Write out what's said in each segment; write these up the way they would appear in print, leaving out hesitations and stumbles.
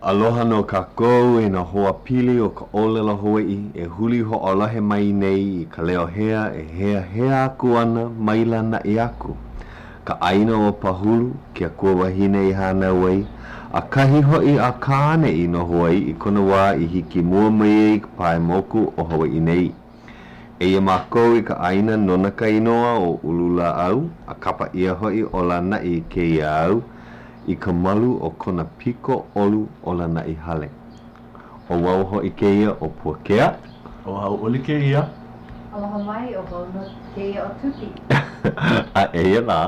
Aloha nō kākou e nā hoa pili o ka ʻōlelo Hawaiʻi e huli hoʻolohe mai nei i ka leo hea e heahea aku ana mai Lānaʻi aku, ka ʻāina o Pahulu, ke akua wahine i hānau ai, a kahi hoʻi a Kāne i noho ai i kona wā i hiki mua mai ai i ka pae moku o Hawaiʻi nei. Eia mākou i ka ʻāina nona ka inoa ʻo Ululāʻau, a kapa ʻia hoʻi ʻo Lānaʻi i kēia au, i ka malu o kona piko ʻolu o Lānaʻi Hale. ʻO wau hoʻi kēia ʻo Puakea. ʻO Hauʻoli kēia. Aloha mai, ʻo wau nō kēia ʻo Tuti. A eia lā,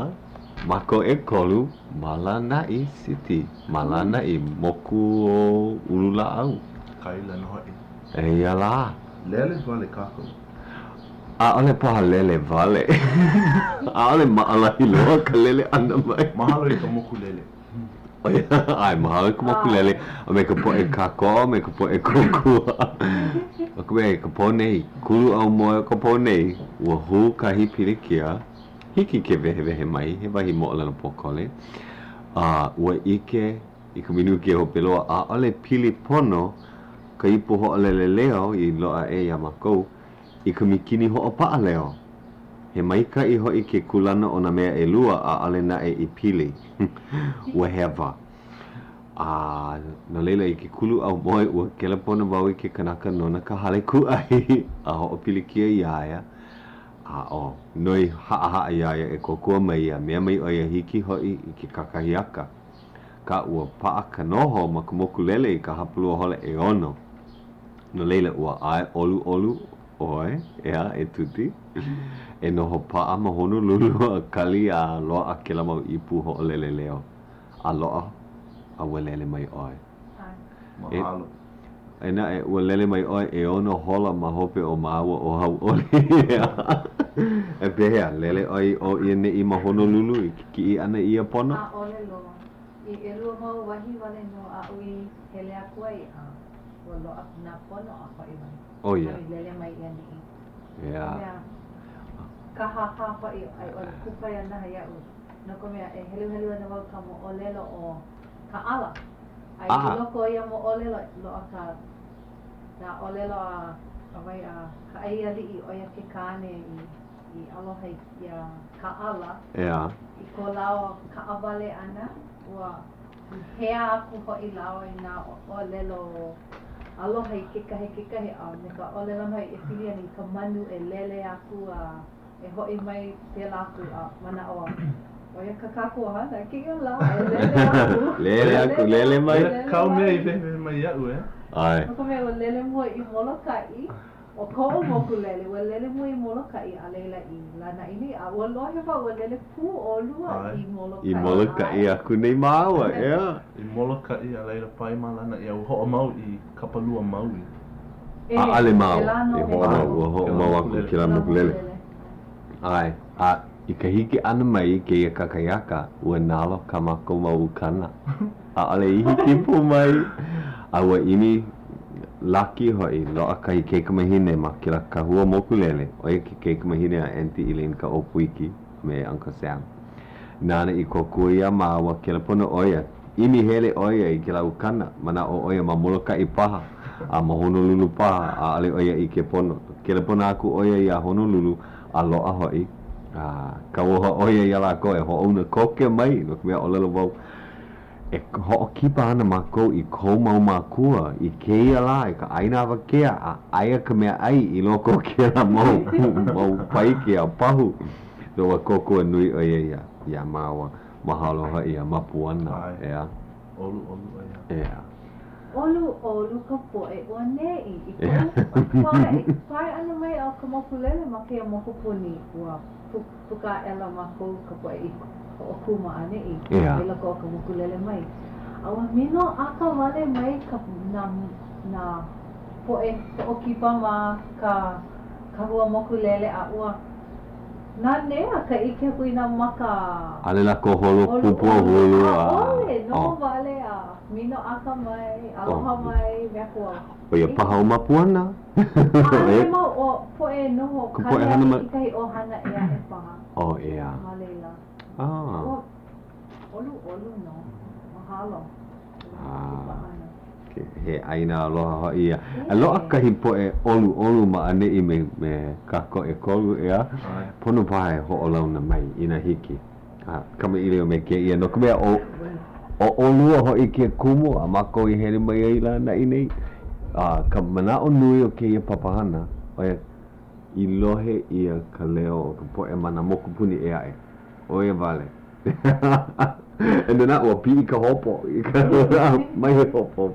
mākou ʻekolu ma Lānaʻi City, ma Lānaʻi, moku o Ululāʻau. Kaila nō hoʻi. Eia lā. Lele wale kākou. ʻAʻole paha lele wale. ʻAʻole maʻalahi loa ka lele ʻana mai. Mahalo i ka mokulele. ʻAe, mahalo i ka mokulele a me ka poʻe kākoʻo a me ka poʻe kōkua. No ka mea, i ka pō nei, kulu aumoe o ka pō nei, ua hū kahi pilikia, hiki ke wehewehe mai he wahi moʻolelo pōkole, a ua ʻike i ka minuke hope loa, ʻaʻole pili pono ka ipu hoʻolele leo i loaʻa ʻē iā mākou i ka mīkini hoʻopaʻa leo. He maikaʻi hoʻi ke kūlana o nā mea ʻelua, ʻaʻole naʻe i pili. Ua hewa. A no laila, i ke kulu aumoe, ua kelepona wau i ke kanaka nona ka hale kūʻai a hoʻopilikia iā ia, a ʻo, noi haʻahaʻa iā ia e kōkua mai a mea mai ʻo ia hiki hoʻi i ke kakahiaka. Akā ua paʻa ka noho ma ka mokulele i ka hapalua hola ʻeono. No laila, ua ʻae ʻoluʻolu ʻoe, ʻeā, e Tuti, e noho paʻa ma Honolulu a kali a loaʻa kēlā mau ipu hoʻolele leo. A loaʻa, a ua lele mai ʻoe. Mahalo. E naʻe, ua lele mai ʻoe ʻeono hola ma hope o māua ʻo Hauʻoli. E pehea, lele ʻoe i ʻō i ʻaneʻi ma Honolulu i ke kiʻi ʻana i ia pono? ʻAʻole loa. I ʻelua mau wahi wale nō aʻu i hele aku ai a ua loaʻa nā pono a hoʻi mai. ʻO ia. A i lele mai i ʻaneʻi. ʻEā. Mea, kāhāhā hoʻi a i ʻole kupaianaha iaʻu, no ka mea, e heluhelu ana wau ka moʻolelo o Kaʻala. A i loko o ia moʻolelo, loaʻa ka nā ʻōlelo a a wai a Kaʻaialiʻi, ʻo ia ke kāne i i aloha iā Kaʻala. ʻEā. I ko lāua kaʻawale ʻana, ua hea aku hoʻi lāua i nā ʻōlelo aloha i kekahi kekahi, a me ka ʻōlelo nō e pili ana i ka manu e lele aku a e hoʻi mai pēlā aku a manaʻo au, ʻo ia kā kākou hana kēia lā, e lele aku. Lele aku, lele mai. Kāu mea i wehewehe mai iaʻu, e? ʻAe. No ka mea, ua lele mua i Molokaʻi, ʻo koʻu mokulele, ua lele mua i Molokaʻi, a laila i Lānaʻi nei, a ua lohe wau, ua lele pū ʻolua i Molokaʻi. I Molokaʻi aku nei māua, ʻeā. I Molokaʻi, a laila pae ma Lānaʻi, a ua hoʻomau i Kapalua, Maui. ʻAʻole māua i hoʻomau, ua hoʻomau aku i kēlā mokulele. ʻAe, a i ka hiki ʻana mai i kēia kakahiaka, ua nalo kā mākou mau ukana. ʻAʻole i hiki pū mai. A ua ʻimi laki hoʻi, loaʻa kahi kaikamahine ma kēlā kahua mokulele, ʻo ia ke kaikamahine a Aunty Elaine Kaʻōpuiki a me Uncle Sam. Nāna i kōkua iā māua, kelepona ʻo ia, ʻImi hele ʻo ia i kēlā ukana, manaʻo ʻo ia ma Molokaʻi paha, a ma Honolulu paha, ʻaʻole ʻo ia ʻike pono. Kelepona aku ʻo ia iā Honolulu, a loaʻa hoʻi, a kauoha ʻo ia iā lākou e hoʻouna koke mai, no ka mea, ʻōlelo wau, e hoʻokipa ana mākou i kou mau mākua i kēia lā i ka ʻaina awakea, a aia ka meaʻai i loko o kēlā mau, mau paike a pahu. So ua kōkua nui ʻo ia iā, iā māua. Mahalo hoʻi iā Mapuana, ʻeā. ʻOluʻolu ʻo ia. ʻEā. ʻOluʻolu ka poʻe o ʻaneʻi. I koʻu pae, pae ʻana mai o ka mokulele ma kēia mokupuni, ua puka aʻela mākou ka poʻe i hoʻokū ma ʻaneʻi, mai loko o ka mokulele mai. A ua minoʻaka wale mai ka, nā, nā poʻe hoʻokipa ma ka kahua mokulele a ua Nanea ka ʻike aku i nā maka. ʻAʻole lākou holo pūpū hulu a. ʻAʻole, noho wale a minoʻaka mai, aloha mai, mea aku au. ʻO ia paha ʻo Mapuana. ʻAʻole he mau ʻo poʻe noho kane i kekahi ʻohana ʻē aʻe paha. ʻO ʻeā. Ma laila. Ua ʻoluʻolu nō. Mahalo. He ʻāina aloha hoʻi ia. A loaʻa kahi poʻe ʻoluʻolu ma ʻaneʻi me me kākou ʻekolu, ʻeā? Pono paha e hoʻolauna mai inā hiki. A kamaʻilio me kēia, no ka mea, ʻo ʻo ʻolua hoʻi ke kumu a mākou i hele mai ai Lānaʻi nei. A ka manaʻo nui o kēia papahana, ʻo ia i lohe ʻia ka leo o ka poʻe ma nā mokupuni ʻē aʻe. ʻO ia wale. And then ua piʻi ka hopo. Mai hopo.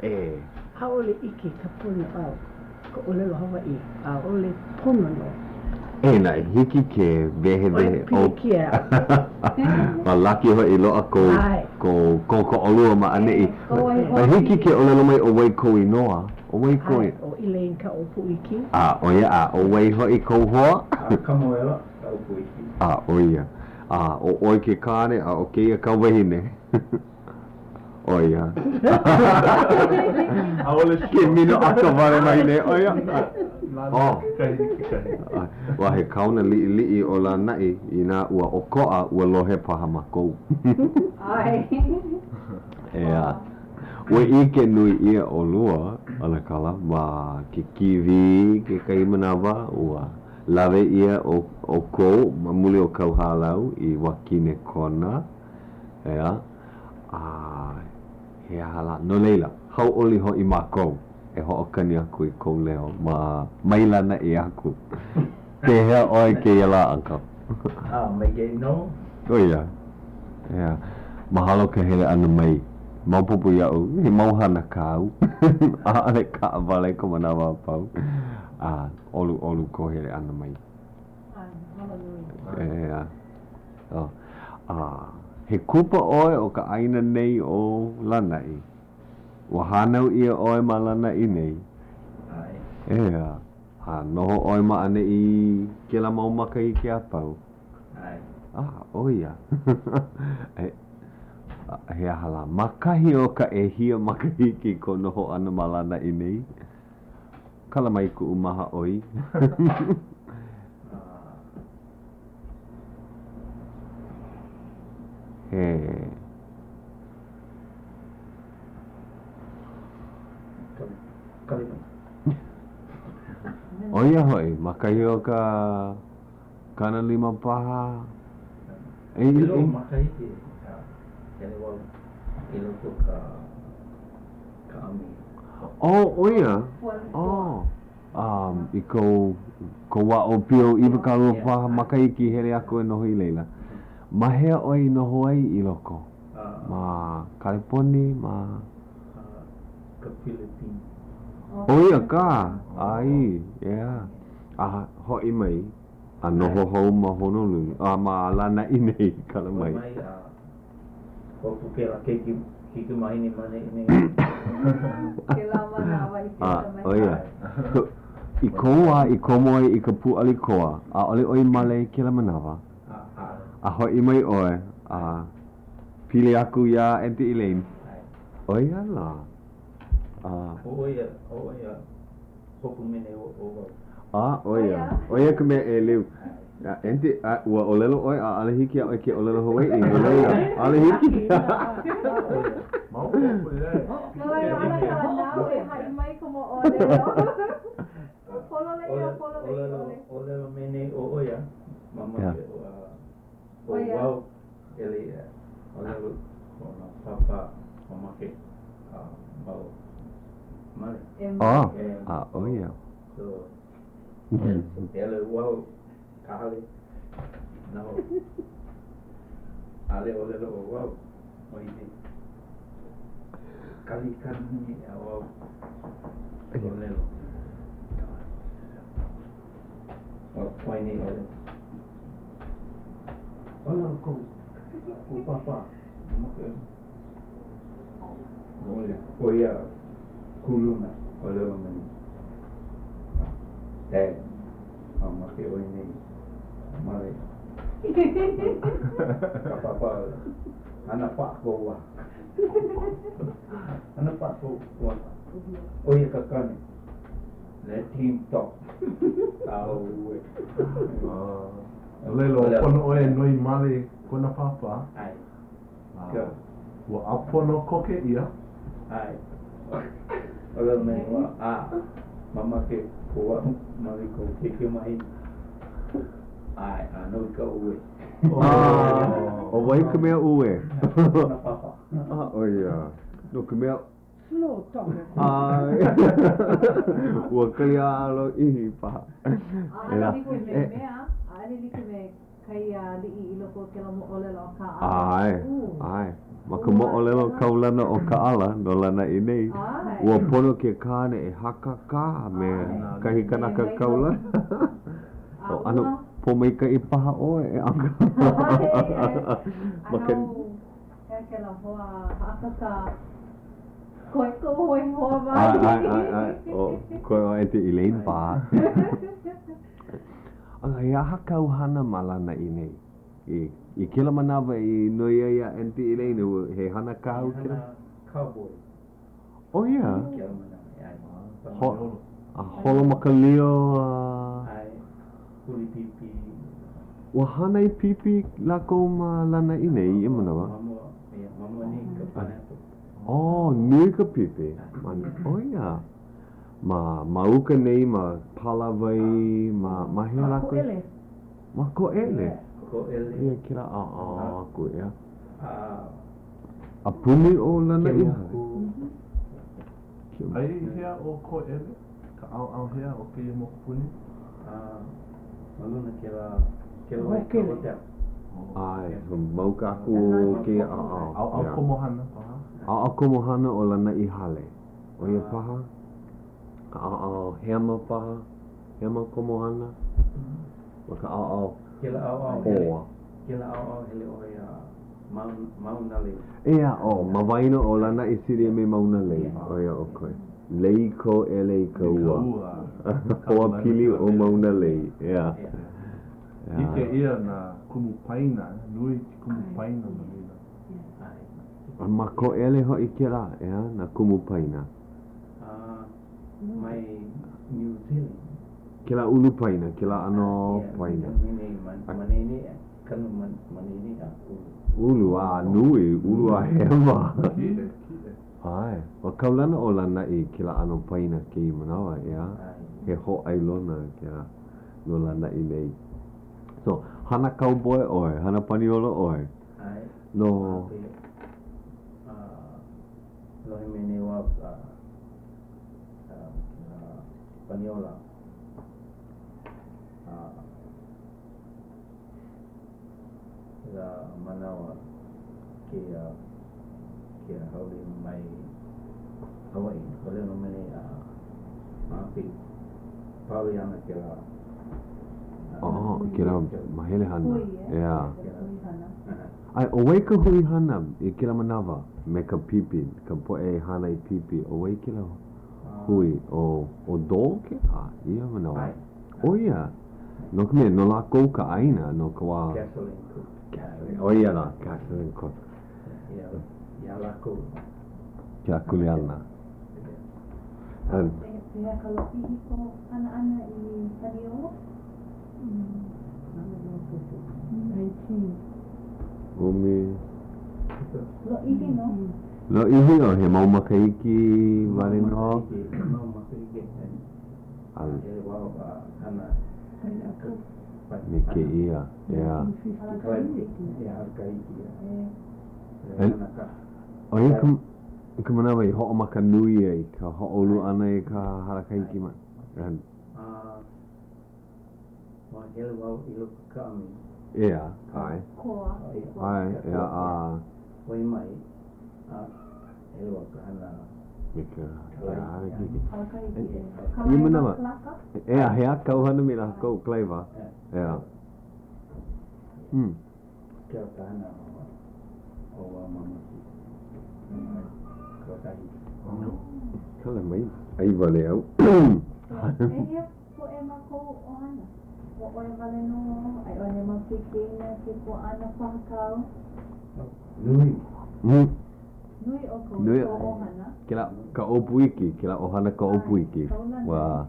E. ʻAʻole ʻike ka pono au ka ʻōlelo Hawaiʻi, ʻaʻole pono nō. E naʻe, hiki ke wehewehe. ʻOe pilikia au. A laki hoʻi loaʻa kou, kou kōkoʻolua ma ʻaneʻi. A hiki ke ʻōlelo mai ʻo wai kou inoa? ʻO wai kou? ʻAe, ʻo Elaine Kaʻōpuʻuiki. A, ʻo ia, a ʻo wai hoʻi kou hoa? A, Kamoela. Kaʻōpuʻuiki. A, ʻo ia. A, ʻo ʻoe ke kāne, a ʻo kēia ka wahine. ʻO ia. ʻAʻole Ke minoʻaka wale mai nei ʻo ia. Nānā kekahi i kekahi. Ua he kaona liʻiliʻi ʻo Lānaʻi, inā ua ʻokoʻa, ua lohe paha mākou. ʻAe. ʻEā. Ua ʻike nui ʻia ʻolua, ʻAnakala, ma ke kīwī kekahi manawa, ua Lawe ʻia ʻoukou ma muli o kāu hālau i Wakinekona, ʻeā, a he aha lā? No laila, hauʻoli hoʻi mākou e hoʻokani aku i kou leo ma mai Lānaʻi aku. Pehea ʻoe kēia lā, Uncle? A, maikaʻi nō. ʻO ia. ʻEā. Mahalo ka hele ʻana mai. Maopopo iaʻu, he mau hana kāu. ʻAʻole kaʻawale ka manawa a pau. A ʻoluʻolu kou hele ʻana mai. ʻAe, mahalo nui. ʻEā. Oh. A, he kupa ʻoe o ka ʻāina nei ʻo Lānaʻi. Ua hānau ʻia ʻoe ma Lānaʻi nei. ʻAe. ʻEā. A noho ʻoe ma ʻaneʻi i kēlā mau makahiki a pau. ʻAe. A, ʻo ia. E, he aha lā? Ma kahi o ka ʻehia makahiki kou noho ʻana ma Lānaʻi nei? Kala mai kuʻu mahaʻoi. He. ʻO ia hoʻi, ma kahi o ka 50 paha. ʻElua makahiki hele wau i loko o ka ka ʻAmi. Oh, ʻo ia? Oh, um, i kou, kou wā ʻōpio 20 paha makahiki hele aku e noho i laila. Ma hea ʻoe i noho ai i loko? Ma Kaleponi, ma? Ka Pilipino. ʻO ia kā, ʻai, yeah. A hoʻi mai, a noho hou ma Honolulu, a ma Lānaʻi nei, kala mai. Hoʻi mai a hopu kēlā keiki, keikimahine ma neʻi nei. Kēlā manawa i A, ʻo ia. I kou wā i komo ai i ka pūʻali koa, ʻaʻole ʻoe i male i kēlā manawa? A hoʻi mai ʻoe, a pili aku iā Aunty Elaine? ʻO ia lā. A. ʻO ia, ʻo ia. Hopu mene ʻo wau. A, ʻo ia. ʻO ia ka mea ʻeleu. A, Aunty, a, ua ʻōlelo ʻoe, ʻaʻole hiki iā ʻoe ke ʻōlelo Hawaiʻi, no laila, ʻaʻole hiki. Maopopo, yeah. No laila, ala ka nau e haʻi mai ka moʻolelo. Pololei a pololei ʻole. ʻōlelo mene ʻo ʻo ia, mamake ʻo ʻo wau, hele ʻōlelo kona pāpā mamake a mau male. Oh, a ʻo ia. So, hele wau ka hale, noho, ʻaʻole ʻōlelo ʻo wau, ʻo ia kalikani a wau ʻōlelo. ʻO wahine ʻōlelo. ʻŌlelo kou, kou pāpā, mamake. ʻO ia kuluna ʻōlelo mai, Dad, mamake ʻoe nei, male. Ka pāpā, hana paʻa kou waha. Hana paʻa kou waha. ʻO ia ka kane. Let him talk. Auē. ʻŌlelo, pono ʻoe e noi male kona pāpā. ʻAe. Ua ʻāpono koke ʻia. ʻAe. ʻŌlelo mai wau, a, mamake ko au male i kou keiki mahina. ʻAe, a nui ka uē. ʻO wai ka mea uē? Kona papa. A, ʻo ia. No ka mea. Slow talker. ʻAe. Ua kali a lōʻihi paha. ʻAʻole like me mea, ʻaʻole like me Kaiāliʻi i loko o kēlā moʻolelo a Kaʻala. ʻAe, ʻae. Ma ka moʻolelo kaulana o Kaʻala no Lānaʻi nei, ua pono ke kāne e hakakā me kahi kanaka kaulana. ʻO ʻano pōmaikaʻi paha ʻoe e Uncle. Ma ka. Hea kēlā hoa hakakā. Koe koʻu hoa mai. ʻAe, ʻae, ʻae, ʻae. ʻO koe ʻo Aunty Elaine paha. A he aha kāu hana ma Lānaʻi nei? I, i kēlā manawa i noi ai iā Aunty Elaine, he hana kāu kēlā? He hana cowboy. ʻO ia? I kēlā manawa, ʻae. Ho, a holo ma ka lio a... ʻAe, huli pīpī. Ua hānai pīpī lākou ma Lānaʻi nei i ia manawa? Ma mua, ia, ma mua nei ka pineapple. Oh, nui ka pīpī. ʻO ia. Ma ma uka nei, ma Pālāwai, ma ma hea lākou? Ma Koʻele. Ma Koʻele? Koʻele. Ia kēlā ʻaoʻao aku, ʻeā. A puni ʻo Lānaʻi Hale. Aia i hea ʻo Koʻele? Ka ʻaoʻao hea o kēia mokupuni? Ma luna kēlā, kēlā wahi ka hotel. ʻAe, ma uka aku o kēia ʻaoʻao. ʻAoʻao komohana paha. ʻAoʻao komohana o Lānaʻi Hale. ʻO ia paha ka ʻaoʻao hema paha, hema komohana, ma ka ʻaoʻao Kēlā ʻaoʻao hele, kēlā ʻaoʻao hele ʻoe iā Maunalei. ʻEā, ʻo, ma waena o Lānaʻi City a me Maunalei, ʻo ia ʻo koe. Lei Koʻele i ka ua. Hoa pili ʻo Maunalei, ʻeā. ʻIke ʻia nā kumu paina, nui ke kumu paina ma laila. A ma Koʻele hoʻi kēlā, ʻeā, nā kumu paina. A mai New Zealand. Kēlā ulu paina, kēlā ʻano paina. Ulu a nui, ulu a hewa. Kiʻe, kiʻe. ʻAe, ua kaulana ʻo Lānaʻi i kēlā ʻano paina kēia manawa, ʻeā? He hōʻailona kēlā no Lānaʻi nei. So, hana cowboy ʻoe, hana paniolo ʻoe. ʻAe. No. A lohe mai nei wau ka kēlā paniola. A kēlā manawa kēia kēia haole mai Hawaiʻi, ʻōlelo mai nei a mahapi pau ana kēlā. Oh, kēlā mahele hana. ʻEā. ʻAe, ʻo wai ka hui hana i kēlā manawa me ka pipi, ka poʻe hānai pipi, ʻo wai kēlā hui? ʻO, ʻo Dole kēlā i ia manawa? ʻO ia. No ka mea, no lākou ka ʻāina no ka wā. Castle and Cooke. Castle, ʻo ia lā, Castle and Cooke. Iā, iā lākou. Kēlā kuleana. Pehea ka lōʻihi kou hana ʻana i paniolo? ʻUmi. Lōʻihi nō. Lōʻihi nō, he mau makahiki wale nō. Mau makahiki. A hele wau a hana. Me kēia, ʻeā. ʻO ia ka ka manawa i hoʻomaka nui ai ka hoʻoulu ʻana i ka hala kahiki ma. A ua hele wau i loko ka ʻami. ʻEā, ʻae. Koa. ʻAe, ʻeā, a. Hoʻi mai, a hele wau ka hana. Me ka hala kahiki. Hala kahiki. I manawa. ʻEā, he aha kāu hana me lākou, kalaiwa? ʻEā. Hmm. Keu ka hana o ua mamaki. Kala mai, ʻai wale au. Pehea poʻe ma kou ʻohana? ʻO ʻoe wale nō, a i ʻole he mau keikina, ke kuaʻana paha kāu? Nui. Nui ʻoukou i kou ʻohana. Kēlā ka ʻōpū iki, kēlā ʻohana ka ʻōpū iki. Kaulana.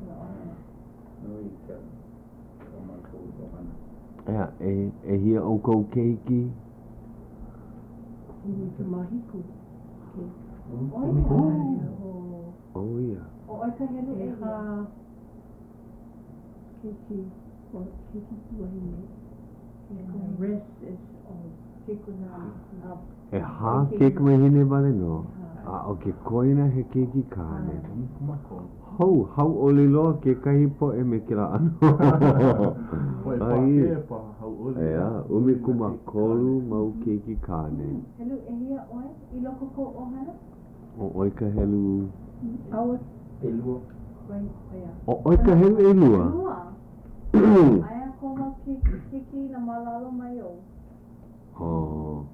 Nui ka o mākou ʻohana. ʻEā, e, ʻehia ʻoukou keiki? 17 keiki. ʻO ia. ʻOe ka helu ʻehia? ʻEhā keiki, well, keiki wahine. And the rest is all Keikumāne. ʻEhā keikumahine wale nō, a ʻo ke koena he keiki kāne. 13. Hou, hauʻoli loa kekahi poʻe me kēlā ʻano. Poʻe Pākē paha hauʻoli. ʻEā, 13 mau keiki kāne. Helu ʻehia ʻoe i loko o kou ʻohana? ʻO ʻoe ka helu. ʻAoe. ʻElua. ʻO ʻoe ka helu ʻelua? ʻElua. Aia kou mau keiki nā ma lalo mai ou. Oh,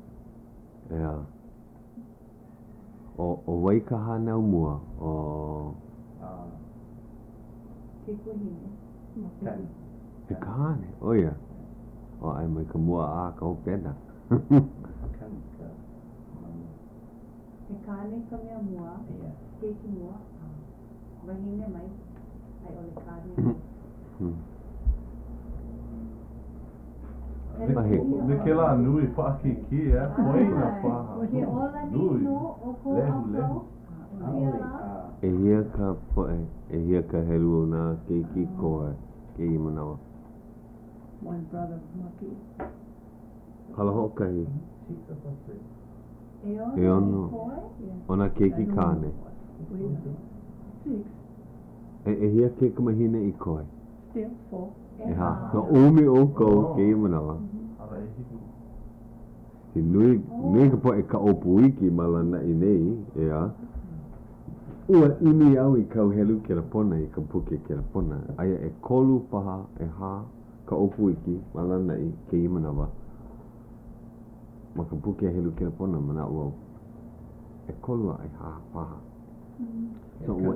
ʻeā. ʻO, ʻo wai ka hānau mua? ʻO. Keikuahine. Kāne. He kāne, ʻo ia. ʻO, ʻae mai ka mua a ka hopena. Kāne ka ma mua. He kāne ka mea mua, keiki mua, a wahine mai, a i ʻole kāne mai. Me kēlā nui paʻakikī, ʻeā, koina paha. Ke ola nei nō ʻoukou a pau? ʻEhia ka poʻe, ʻehia ka helu o nā keiki koe kēia manawa? One brother make. Hala hoʻokahi. ʻEono. O nā keiki kāne. E ʻehia keikumahine i koe? Still four. ʻEhā. So ʻumi ʻoukou kēia manawa. Hala ʻehiku. He nui, nui ka poʻe Kaʻōpūiki ma Lānaʻi nei, ʻeā. Ua ʻimi au i kau helu kelepona i ka puke kelepona. Aia ʻekolu paha, ʻehā Kaʻōpūiki ma Lānaʻi kēia manawa. Ma ka puke helu kelepona, manaʻo au, ʻekolu a ʻehā paha. So, ua,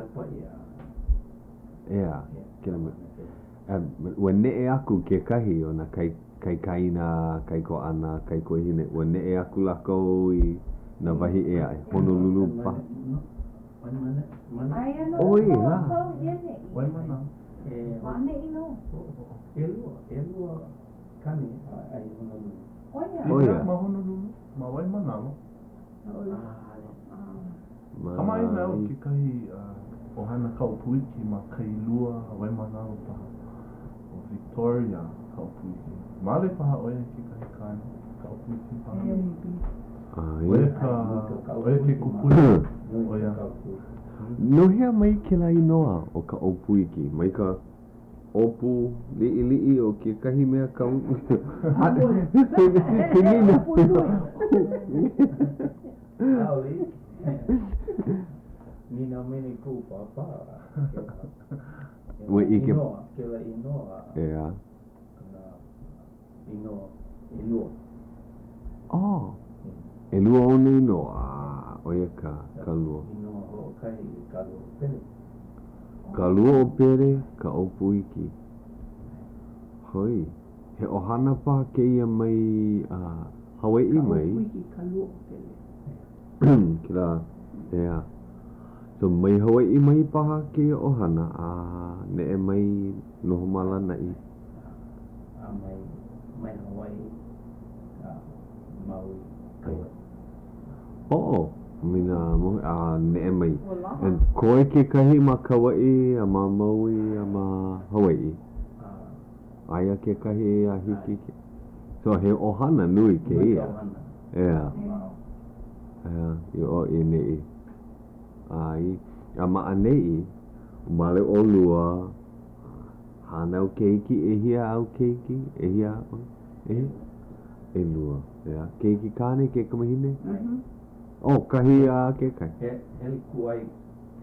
ʻeā, kēlā me, ua neʻe aku kekahi o nā kai, kaikaina, kaikuaʻana, kaikuahine, ua neʻe aku lākou i nā wahi ʻē aʻe, Honolulu paha. Aia nō ʻOi, ʻoukou ha. a pau i ʻaneʻi. Waimānalo. Ma ʻaneʻi nō. ʻElua, ʻelua kane a i Honolulu. ʻO ia. ʻO ia. Ma Honolulu, ma Waimānalo. ʻAʻole. Ma. Kamaʻāina au kekahi ʻohana Kaʻōpūiki ma Kailua, Waimānalo paha. ʻO Victoria Kaʻōpūiki. Male paha ʻo ia kekahi kāne Kaʻōpūiki paha. ʻO ia ka, ʻo ia ke kupuna. ʻO ia. No hea mai kēlā inoa ʻo Kaʻōpūiki? Mai ka ʻōpū liʻiliʻi o kekahi mea kau He nīnau. ʻAʻole iki. Nīnau mai nei kuʻu pāpā. Ua ʻike. Inoa, kēlā inoa. ʻEā. Kona inoa ʻelua. Oh, ʻelua ona inoa, a ʻo ia ka, ka lua. Inoa hoʻokahi Kaluaʻōpele. Kaluaʻōpele, Kaʻōpūiki. Hoi, he ʻohana paha kēia mai uh, Hawaiʻi mai. Kaʻōpūiki, Kaluaʻōpele. Kēlā, ʻeā. So mai Hawaiʻi mai paha kēia ʻohana a neʻe mai noho ma Lānaʻi. A mai, mai Hawaiʻi, a Maui, Kauaʻi. Oh, mai nā moho, a neʻe mai. And koe kekahi ma Kauaʻi a ma Maui a ma Hawaiʻi. Aia kekahi a hiki ke. So he ʻohana nui kēia. ʻEā. ʻEā, i ʻō i ʻaneʻi. ʻAe, a ma ʻaneʻi, male ʻolua, hānau keiki, ʻehia āu keiki? ʻEhia ʻoe? ʻEhia? ʻElua, ʻeā. Keiki kāne, keikumahine? Oh, kahi a kekahi. He, hele kūʻai. I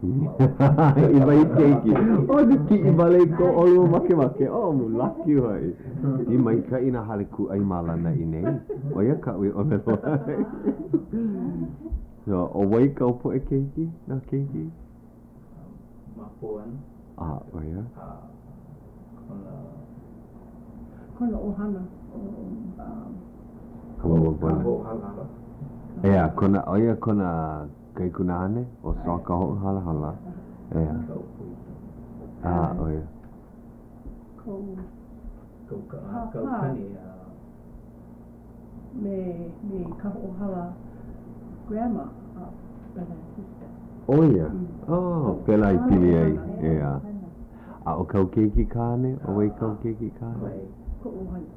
wahi keiki. Oh, he kiʻi wale i ko ʻolua makemake. Oh, lucky hoʻi. I maikaʻi nā hale kūʻai ma Lānaʻi nei. ʻO ia kaʻu i ʻōlelo ai. So, ʻo wai kāu poʻe keiki, nā keiki? Mākua ana. A, ʻo ia? A, kona... Kona ʻohana. Ka mākua. Kahoʻohalahala. ʻEā, kona, ʻo ia kona kaikunāne, ʻo Saul Kahoʻohalahala. ʻEā. A, ʻo ia. Kou. Kou ka, kou kani. Me, me Kahoʻohala grandma, uh, brother and sister. ʻO ia? Oh, pēlā i pili ai, ʻeā. A ʻo kāu keiki kāne, ʻo wai kāu keiki kāne? Koʻu ʻohana.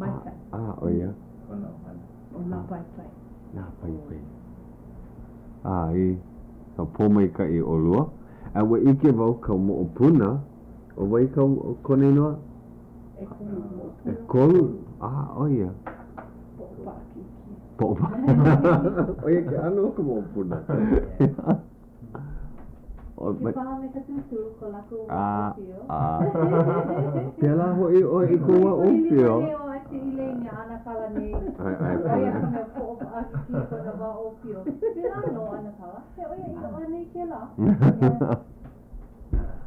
Maikaʻi. A, ʻo ia? Kona ʻohana. ʻO Nāpaepae. Nāpaepae. A, i ka pōmaikaʻi ʻolua. A ua ʻike wau kāu moʻopuna, ʻo wai kāu, kona inoa? ʻEkolu moʻopuna. ʻEkolu? A, ʻo ia. Poʻopaʻakikī. Poʻopaʻakikī. ʻO ia ke ʻano o ka moʻopuna. Like paha me ka tūtū ko lākou wā ʻōpio. Pēlā hoʻi ʻoe i kou wā ʻōpio. Kuhi nei ʻo Aunty Elaine iā ʻAnakala nei. ʻO ia ka mea poʻopaʻakikī kona wā ʻōpio. Pēlā nō ʻAnakala. He ʻoiaʻiʻo anei kēlā?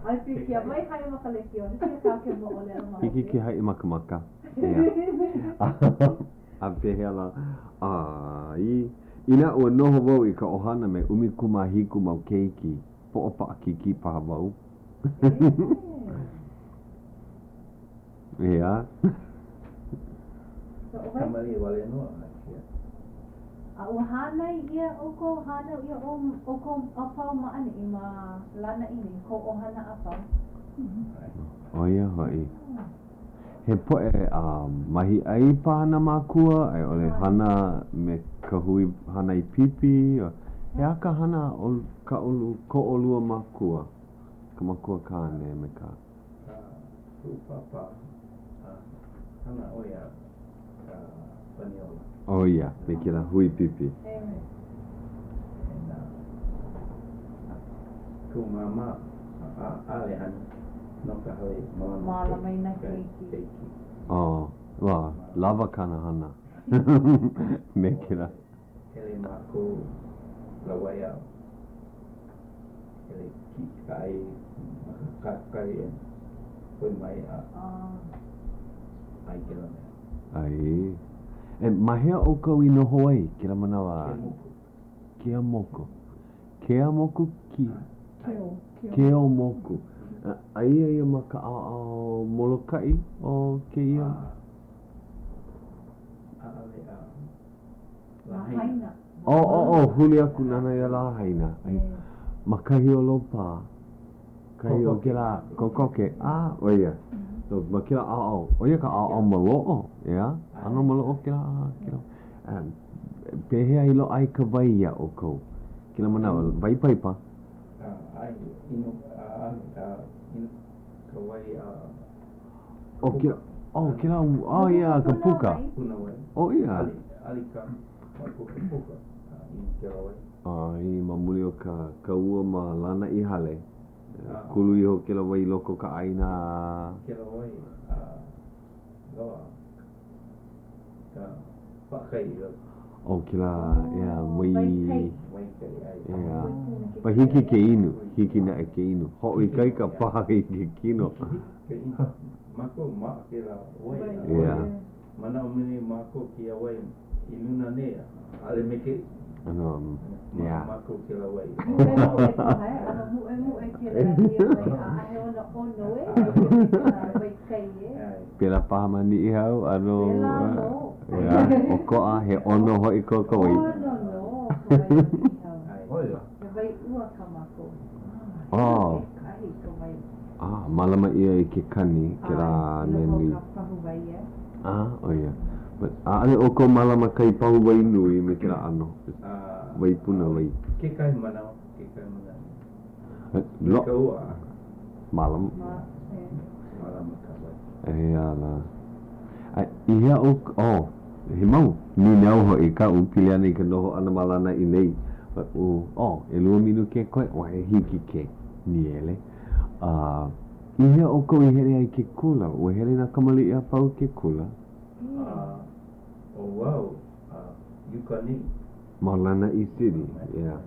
ʻAʻole pilikia. Mai haʻi ma ka lekiō. Hiki iā kāu ke moʻolelo ma hope. Hiki ke haʻi ma ka maka. A pehea lā? ʻAi. Inā ua noho wau i ka ʻohana me 17 mau keiki, poʻopaʻakikī paha wau. ʻEā. Kamaliʻi wale nō a kia. A ua hānai ʻia ʻoukou, hānau ʻia ʻoukou a pau ma ʻaneʻi ma Lānaʻi nei, kou ʻohana a pau? ʻO ia hoʻi. He poʻe mahiʻai paha nā mākua, a i ʻole hana me ka hui hānai pipi, he aha ka hana o ka ʻolu, ko ʻolua mākua, ka makua kāne me ka. Ka kuʻu pāpā, a hana ʻo ia ka paniola. ʻO ia, me kēlā hui pipi. And kuʻu māmā, ʻaʻole hana no ka hale mālama Mālama i nā keiki. Oh, ua lawa kāna hana me kēlā. Hele mākou lawaiʻa, hele kiʻi ʻai ma ka kahakai and hoʻi mai a ʻai kēlā mea. ʻAe. E, ma hea ʻoukou i noho ai kēlā manawa? Keeaumoku. Keeaumoku? Ki? Keo. Keomoku. Aia ia ma ka ʻaoʻao Molokaʻi o kēia? ʻAʻole a Lahaina. Oh, oh, oh, huli aku nānā iā Lahaina. Ma kahi o Lopā. Kahi o kēlā kokoke, a, ʻo ia. So, ma kēlā ʻaoʻao, ʻo ia ka ʻaoʻao maloʻo, ʻeā? ʻAno maloʻo kēlā, kēlā. Pehea i loaʻa ai ka wai iā ʻoukou? Kēlā manawa, wai paipa? ʻAe, inu, ʻaʻale, inu ka wai a Oh, kēlā, oh, kēlā, oh, yeah, ka puka. Puna wai. Oh, yeah. ʻAʻole, ʻaʻole ka, mākou ka puka, inu kēlā wai. ʻAe, ma muli o ka, ka ua ma Lānaʻi Hale, kulu iho kēlā wai i loko o ka ʻāina. Kēlā wai, a loaʻa ka paʻakai i loko. Oh, kēlā, yeah, wai. Wai kai. Wai kai, ʻae. Yeah. But hiki ke inu, hiki naʻe ke inu. Hoʻoikaika paha i ke kino. Hiki ke inu. Mākou maʻa kēlā wai. Yeah. Manaʻo mai mākou kēia wai i luna nei, ʻaʻole me ke. ʻAno, yeah. Mākou kēlā wai. Muʻemuʻe paha e, ʻano muʻemuʻe kēlā ia wai, ʻaʻahe ona ʻono e, kēlā wai kai e. Pēlā paha ma Niʻihau, ʻano. Pēlā nō. Yeah, ʻokoʻa, he ʻono hoʻi ko ka wai. ʻOno nō ka wai o Niʻihau. ʻO ia. He wai ua kā mākou. Oh. Kahi ka wai. Ah, mālama ʻia i ke kani, kēlā mea nui. I loko o ka pahu wai, e. Ah, ʻo ia. But, ʻaʻole ʻoukou mālama kahi pahu wai nui me kēlā ʻano. Wai puna wai. Kekahi manawa, kekahi manawa. Lo. Ka ua. Mālama. Ma, e. Mālama ka wai. ʻEā lā. A i hea ʻoukou, oh, he mau nīnau hoʻi kaʻu pili ana i ka noho ʻana ma Lānaʻi nei. But, oh, ʻelua minuke koe, oh, he hiki ke nīele. A i hea ʻoukou i hele ai ke kula? Ua hele nā kamaliʻi a pau ke kula? A ʻo wau, a i uka nei. Ma Lānaʻi City, yeah,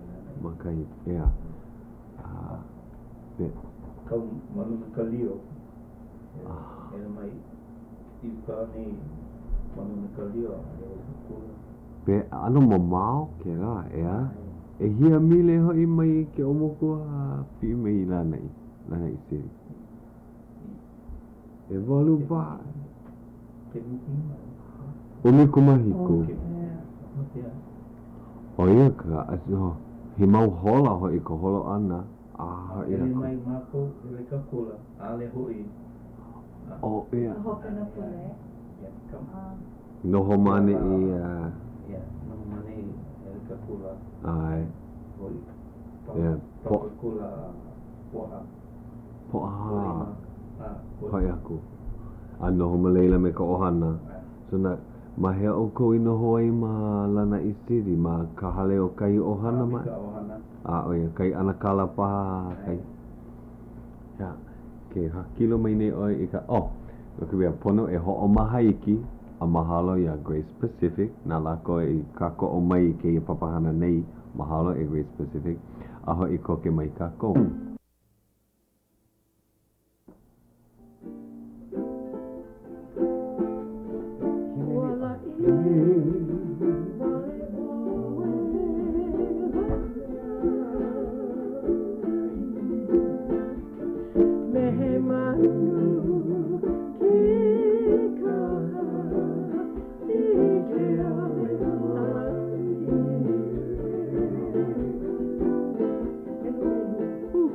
ma kahi, yeah. A, be. Kau ma luna ka lio. Hele mai i uka nei ma luna ka lio a hele i ke kula. Be, ʻano mamao kēlā, ʻeā? ʻEhia mile hoʻi mai Keʻeaumoku a piʻi mai i Lānaʻi, Lānaʻi City? ʻEwalu paha. ʻUmikūmāhiku. ʻO ia ka, oh. He mau hola hoʻi ka holo ʻana a hoʻi Hele aku. mai mākou hele ka kula, ʻaʻole hoʻi. Oh, yeah. Ka hopena pule. Yeah, ka, Noho ma ʻaneʻi, yeah. yeah, noho ma ʻaneʻi, hele ka kula. ʻAe. Hoʻi. Pa, Yeah, pau ka kula Pōʻahā. Pōʻahā. A, hoʻi. Hoʻi aku. A noho ma laila me ka ʻohana. ʻAe. So na, ma hea ʻoukou i noho ai ma Lānaʻi City? Ma ka hale o kahi ʻohana ma? Me ka ʻohana. A, ʻo ia, kahi ʻanakala paha, kahi. Yeah. Ke hākilo mai nei ʻoe i ka, oh, no ka mea, pono e hoʻomaha iki a mahalo iā Grace Pacific, na lākou i kākoʻo mai i kēia papahana nei, mahalo e Grace Pacific, a hoʻi koke mai kākou.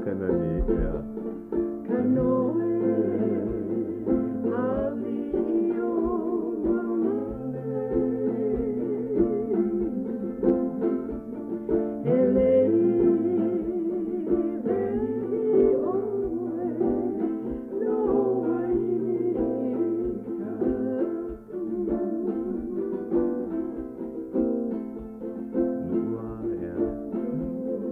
Ka nani, yeah. Lua, yeah.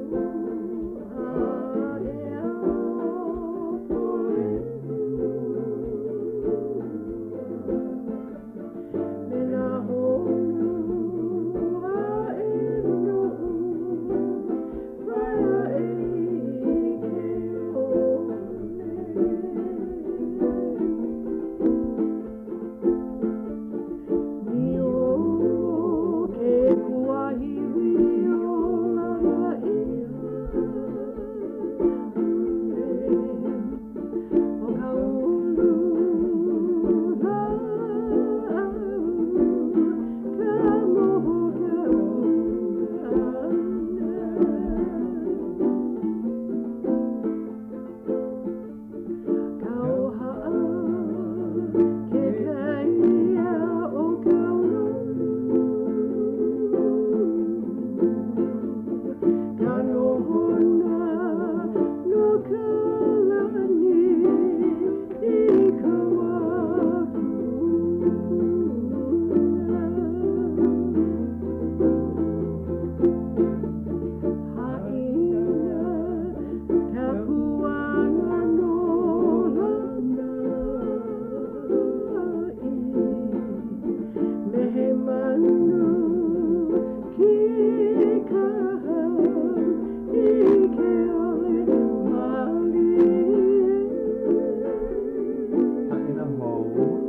Haʻina hou,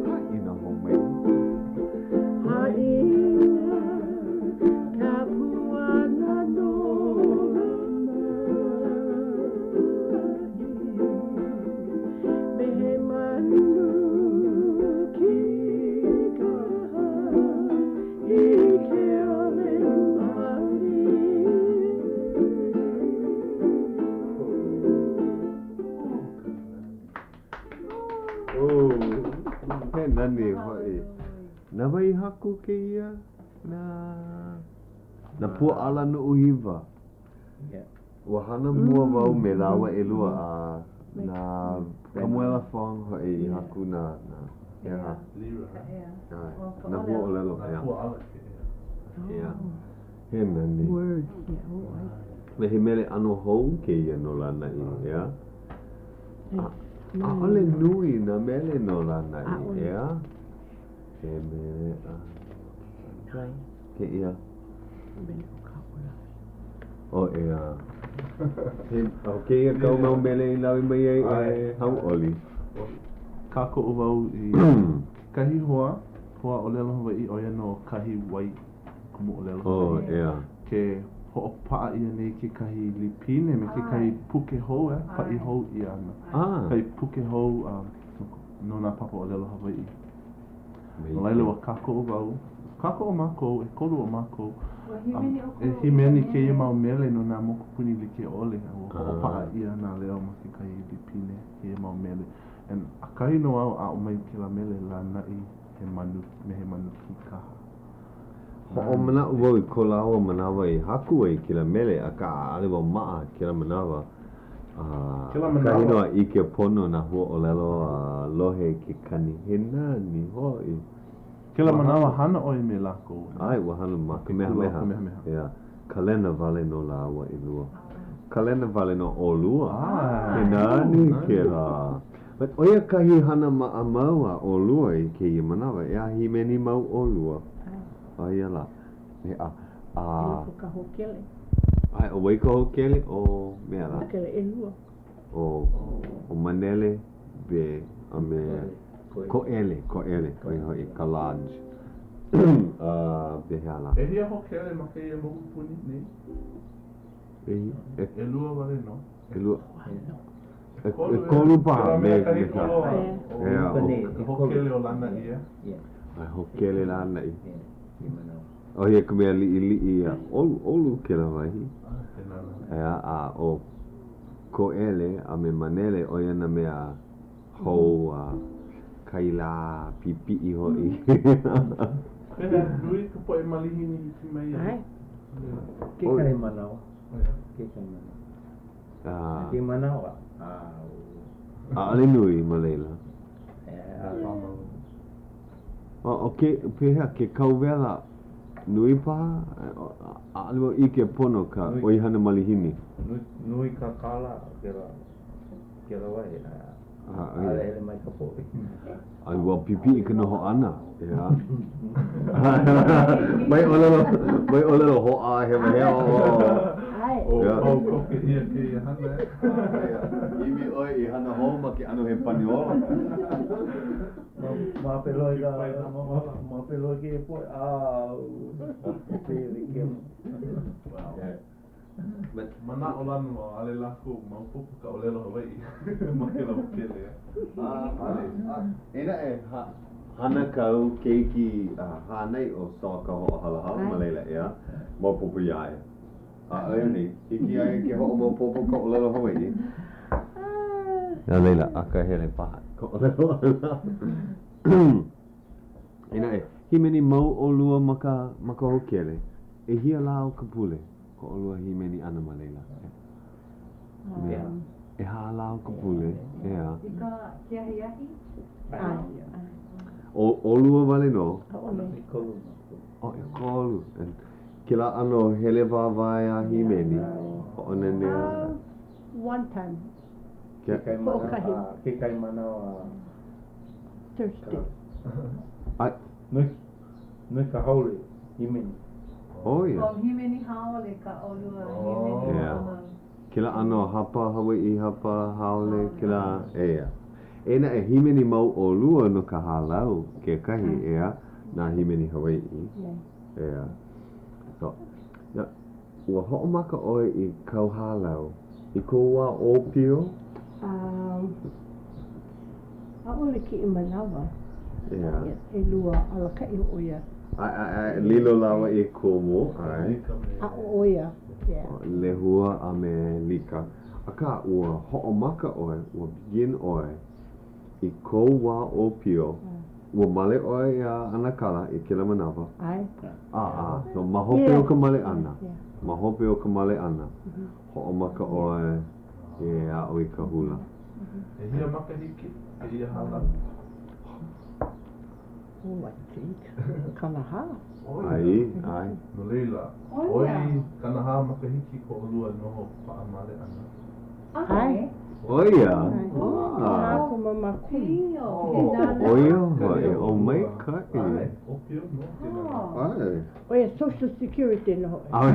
haʻina hou mai. Oh, he nani hoʻi. Na wai i haku kēia? Na, na Puaʻala Nuʻuhiwa. Ua hana mua wau me lāua ʻelua a na Kamuela Fong hoʻi i haku nā, nā, ʻeā. ʻAe, nā huaʻōlelo, ʻeā. ʻEā. He nani. Me he mele ʻano hou kēia no Lānaʻi, ʻeā? ʻAʻole nui nā mele no Lānaʻi, ʻeā? He mele aloha kēia. Oh, ʻeā. He, ʻo kēia kāu mau mele i lawe mai ai e hauʻoli. Kākoʻo wau i kekahi hoa, hoa ʻōlelo Hawaiʻi, ʻo ia nō kahi wai kumu ʻōlelo Hawaiʻi. Oh, ʻeā. Ke hoʻopaʻa ʻia nei kekahi lipine me kekahi puke hou, e, paʻi hou ʻia ana. Ah. Kahi puke hou no nā papa ʻōlelo Hawaiʻi. No laila, ua kākoʻo wau, kākoʻo mākou, ʻekolu o mākou. Ua hīmeni ʻoukou E hīmeni kēia mau mele no nā mokupuni like ʻole, a ua hoʻopaʻa ʻia nā leo ma kekahi lipine kēia mau mele. And ʻakahi nō au aʻo mai kēlā mele Lānaʻi he manu me he manu kīkaha. Hoʻomanaʻo wau i ko lāua manawa i haku ai i kēlā mele, akā ʻaʻole wau maʻa kēlā manawa. A ʻakahi nō a ʻike pono nā huaʻōlelo a lohe i ke kani, he nani hoʻi. Kēlā manawa hana ʻoe me lākou. ʻAe, ua hana ma Kamehameha. Ea, kalena wale nō lāua ʻelua. Kalena wale nō ʻolua. He nani kēlā. But ʻo ia kahi hana maʻamau a ʻolua i kēia manawa, ʻeā, hīmeni mau ʻolua. ʻO ia lā. A, a. I loko ka hōkele. ʻAe, ʻo wai ka hōkele? ʻO mea lā. Hōkele ʻelua. ʻO, ʻo Manele Bay a me Koʻele, Koʻele, ʻo ia hoʻi ka lodge. A, pehea lā? ʻEhia hōkele ma kēia mokupuni nei? ʻElua wale nō. ʻElua. ʻEkolu paha me ka. ʻEā, ʻo ka hōkele o Lānaʻi, ʻeā? ʻAe, hōkele Lānaʻi. ʻO ia ka mea liʻiliʻi a ʻoluʻolu kēlā wahi. ʻEā, a ʻo Koʻele a me Manele, ʻo ia nā mea hou a kaila pipiʻi hoʻi. Pehea, nui ka poʻe malihini hiki mai ai? ʻAe. Kekahi manawa. Kekahi manawa. Kekahi manawa. ʻAʻole nui ma laila. ʻO ke, pehea, ke kauwela nui paha? ʻAʻole wau ʻike pono ka ʻoihana malihini. Nui ka kālā o kēlā, kēlā wahi. ʻAʻole hele mai ka poʻe. A ua pipiʻi ka noho ʻana, ʻeā. Mai ʻōlelo, mai ʻōlelo hoʻāhewahewa ʻo. ʻAe. ʻO pau koke ʻia kēia hana. ʻImi ʻoe i hana hou ma ke ʻano he Paniolo. Mape loa i ka, mape loa kēia poʻe, ʻau, pele kema. Manaʻolana nō, ʻaʻole lākou maopopo ka ʻōlelo Hawaiʻi ma kēlā hōkele. E naʻe, hana kāu keiki hānai ʻo Saul Kahoʻohalahala ma laila, ʻeā? Maopopo iā ia. ʻAʻole anei? Hiki iā ia ke hoʻomaopopo ka ʻōlelo Hawaiʻi? No laila, akahele paha ka ʻōlelo ʻana. E naʻe, hīmeni mau ʻolua ma ka, ma ka hōkele. ʻEhia lā o ka pule ko ʻolua hīmeni ʻana ma laila? Mea, ʻehā lā o ka pule, ʻeā. I ka ke ahiahi? ʻAe. ʻO ʻolua wale nō? ʻAʻole. ʻEkolu mākou. ʻO ʻekolu. Kēlā ʻano hele wāwae a hīmeni, hoʻonanea. One time. Kekahi manawa, kekahi manawa. Thursday. ʻAe. Nui, nui ka haole hīmeni. ʻO ia. ʻO hīmeni haole ka ʻolua, hīmeni Yeah. Kēlā ʻano hapa Hawaiʻi, hapa haole, kēlā, ʻeā. Eia naʻe, hīmeni mau ʻolua no ka hālau kekahi, ʻeā, nā hīmeni Hawaiʻi. ʻEā. So, ya, ua hoʻomaka ʻoe i kāu hālau i kou wā ʻōpio? Um, ʻaʻole kēia manawa. ʻEā. ʻElua alakaʻi ʻo ia. ʻAe, ʻae, ʻae, lilo lāua i kumu, ʻae. Aʻo ʻo ia, yeah. Lehua a me Lika. Akā, ua hoʻomaka ʻoe, ua begin ʻoe i kou wā ʻōpio, ua male ʻoe iā ʻAnakala i kēlā manawa? ʻAe. A, a, so ma hope o ka male ʻana, ma hope o ka male ʻana, hoʻomaka ʻoe e aʻo i ka hula. ʻEhia makahiki kēia hālau? Oh, I think, 40. ʻAe, ʻae. No laila, ʻoi 40 makahiki ko ʻolua noho paʻa male ʻana. ʻAe. ʻO ia? ʻO ia hoʻi, ʻo maikaʻi. ʻAe, ʻōpio nō kēlā. ʻAe. ʻO ia Social Security nō hoʻi. ʻAe.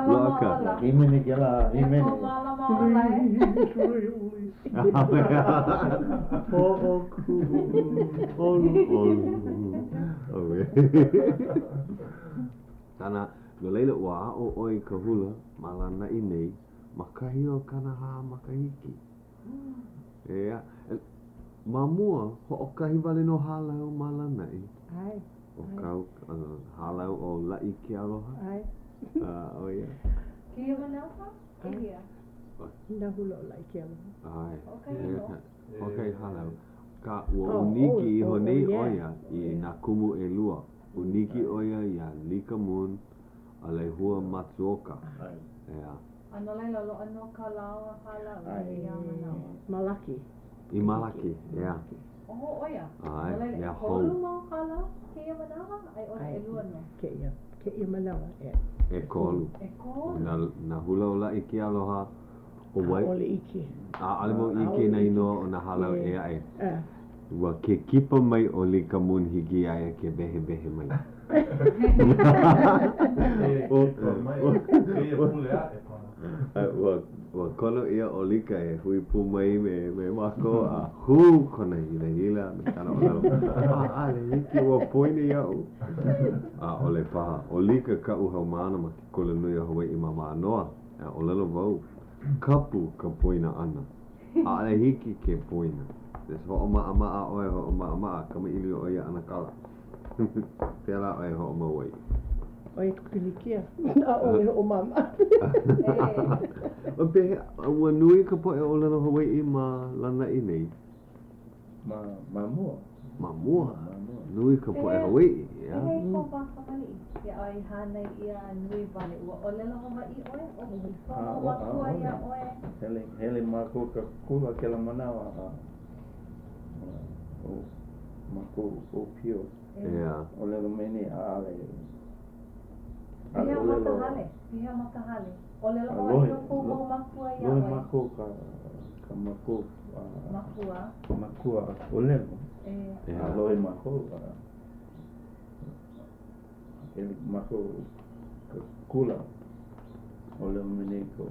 Loaʻa ka. Hīmeni kēlā, hīmeni. Hoʻokuʻu ʻoluʻolu. ʻAuē. Kana, no laila, ua aʻo ʻoe i ka hula ma Lānaʻi nei ma kahi o 40 makahiki. ʻEā. Ma mua, hoʻokahi wale nō hālau ma Lānaʻi. ʻAe. ʻO kāu hālau ʻo Laʻi ke Aloha? ʻAe. ʻO ia. Kēia manawa? ʻEhia? Nā hula o Laʻi ke Aloha. ʻAe. Hoʻokahi nō. Hoʻokahi hālau. Akā, ua ʻūniki iho nei ʻo ia i nā kumu ʻelua. ʻŪniki ʻo ia iā Lika Moon a Lehua Matsuoka. ʻEā. A no laila, loaʻa nō kā lāua hālau i ia manawa. Malaki. I Malaki, ʻeā. ʻOho ʻo ia. ʻAe, No laila, mea hou. ʻekolu mau hālau kēia manawa, a i ʻole ʻelua nō? Kēia, kēia manawa, ʻeā. ʻEkolu. ʻEkolu. Nā, nā hula o Laʻi ke Aloha, ʻo wai. ʻAʻole ʻike. ʻAʻole wau ʻike nā inoa o nā hālau ʻē aʻe. ʻAe. Ua ke kipa mai ʻo Lika Moon hiki iā ia ke wehewehe mai. E kipa mai kēia pule aʻe paha. Ua, ua kono ʻia ʻo Lika e hui pū mai me, me mākou a hū kona hilahila me kāna ʻōlelo, ʻAʻole hiki ua poina iaʻu. ʻAʻole paha. ʻO Lika kaʻu haumāna ma ke Kulanui o Hawaiʻi ma Mānoa. A ʻōlelo wau, kapu ka poina ʻana. ʻAʻole hiki ke poina. Just hoʻomaʻamaʻa ʻoe, hoʻomaʻamaʻa, kamaʻilio ʻoe iā ʻAnakala. Pēlā ʻoe e hoʻomau ai. ʻO ia ka pilikia, ʻaʻole hoʻomaʻamaʻa. Pehea, ua nui ka poʻe ʻōlelo Hawaiʻi ma Lānaʻi nei? Ma, ma mua. Ma mua? Nui ka poʻe Hawaiʻi, ʻeā. Pehea i kou wā kamaliʻi? Iā ʻoe i hānai ʻia a nui wale, ua ʻōlelo Hawaiʻi ʻoe? ʻO kou mau mākua iā ʻoe? Hele, hele mākou ka kula kēlā manawa a ʻo mākou ʻōpio. ʻEā. ʻōlelo mai nei ʻaʻale. Pehea ma ka hale? Pehea ma ka hale? ʻŌlelo Hawaiʻi nō kou mau mākua iā ʻoe? Lohe mākou ka, ka mākou Makua. Makua ʻōlelo. E. A lohe mākou a hele mākou ka kula ʻōlelo mai nei ko ke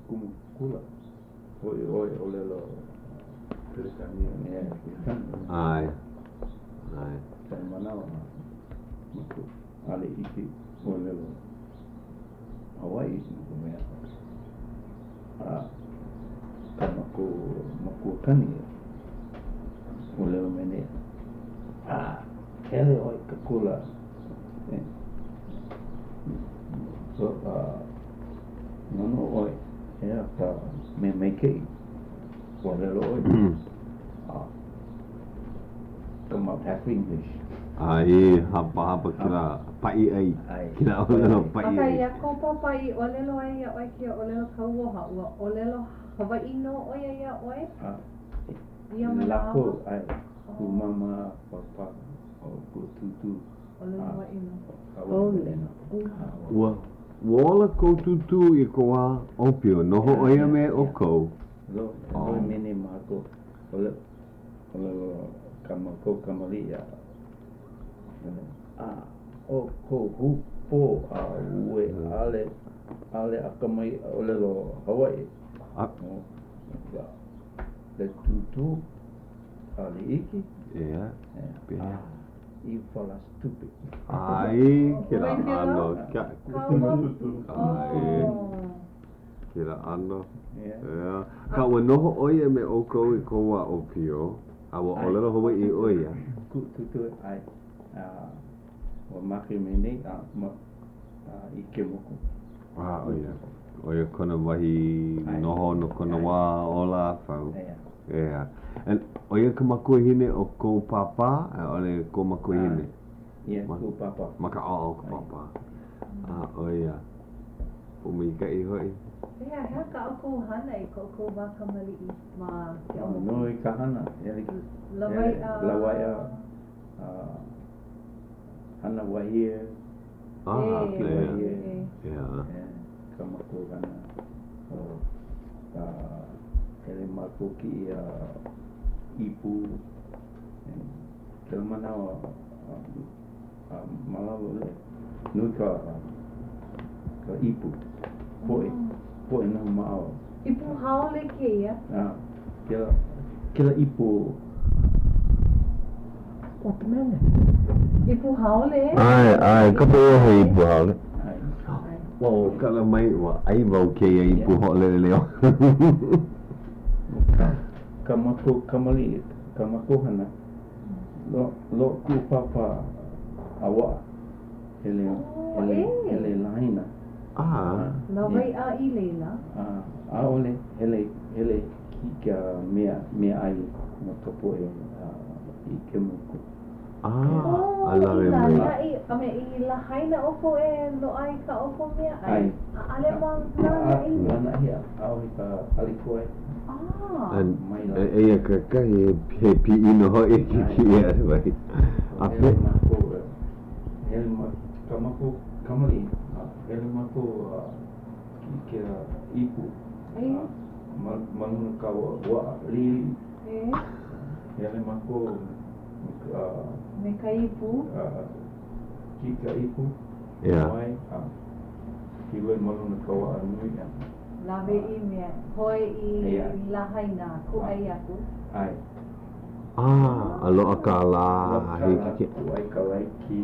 kumu kula hoʻi ʻoe ʻōlelo Pelekania. Yeah, Pelekania. ʻAe. ʻAe. Kēlā manawa mākou ʻaʻole ʻike ʻōlelo Hawaiʻi no ka mea a ka mākou makuakane ʻōlelo mai nei a hele ʻoe i ka kula e nonoʻo ʻoe ʻeā ka mea maikaʻi ʻōlelo ʻoe a come out half English. ʻAe, hapa hapa kēlā paʻiʻai, kēlā ʻōlelo paʻiʻai. Akā, iā kou pāpā i ʻōlelo ai iā ʻoe kēia ʻōlelo kauoha, ua ʻōlelo Hawaiʻi nō ʻo ia iā ʻoe? Ia manawa? Lākou, ʻae, kuʻu māmā, pāpā, ʻo kuʻu tūtū. ʻŌlelo Hawaiʻi nō. Hawaiʻi nō. Ua, ua ola kou tūtū i kou wā ʻōpio, noho ʻo ia me ʻoukou. Lohe mai nei mākou, ʻōlelo kā mākou kamaliʻi a a ʻo kou hūpō a ue ʻaʻole ʻaʻole akamai ʻōlelo Hawaiʻi. A. Le tūtū ʻaʻole iki. ʻEā. Pehea? You fella stupid. ʻAe, kēlā ʻano. ʻAe. Kēlā ʻano. ʻEā. Akā, ua noho ʻo ia me ʻoukou i kou wā ʻōpio, a ua ʻōlelo Hawaiʻi ʻo ia. Kuʻu tūtū, ʻae. Ua make mai nei a ma i Kemoku. A, ʻo ia. ʻO ia kona wahi noho no kona wā ola a pau. ʻEā. ʻO ia ka makuahine o kou pāpā, a i ʻole kou makuahine? Yeah, kuʻu pāpā. Ma ka ʻaoʻao o ka pāpā. A, ʻo ia. Pōmaikaʻi hoʻi. Pehea, he aha kā ʻoukou hana i ko ʻoukou wā kamaliʻi ma ke ao mokupuni? Nui ka hana. Hele, Lawaiʻa. Lawaiʻa, hana wahie. Ah, ʻE, wahie. ʻE. ʻEā. Kā mākou hana. ʻO ka hele mākou kiʻi a ipu. Kēlā manawa a ma lalo le nui ka ka ipu poʻe poʻe noho ma ʻao. Ipu haole kēia? A kēlā kēlā ipu. Watermelon. Ipu haole? ʻAe, ʻae, kapa ʻia he ipu haole. ʻAe. Ua kala mai, ua ʻai wau kēia ipu hoʻolehōleo. Ka kā mākou kamaliʻi, kā mākou hana, Loaʻa kuʻu pāpā. a waʻa. Hele, Oh, hele, eh. hele Lahaina. Ah. Lawaiʻa i laila. Ah, ʻaʻole, hele, hele kiʻi ka mea, meaʻai no ka poʻe i Kemuku. Ah, Oh, a lawe i mai. Lānaʻi, a me i Lahaina ʻoukou e loaʻa i kā ʻoukou meaʻai. ʻAe. ʻAʻole ma Lānaʻi. Lānaʻi, ʻaʻohe ka hale kūʻai. Ah. An, Maila. e, eia kekahi, he, he piʻi nō hoʻi ke kiʻi ʻana mai. A Hele pe, mākou, hele ma, ka mākou kamaliʻi, a hele mākou a kiʻi kēlā ipu. Eh. A, ma, ma luna ka waʻa liʻiliʻi. Eh. Hele mākou me ka, Me ka ipu. a, kiʻi ka ipu. Yeah. Wai, a kiloi ma luna ka waʻa nui a. Lawe i mea, hoe i Yeah. Lahaina, kūʻai aku. ʻAe. ah, a loaʻa kālā, Loaʻa a hiki ke, kūʻai ka laiki,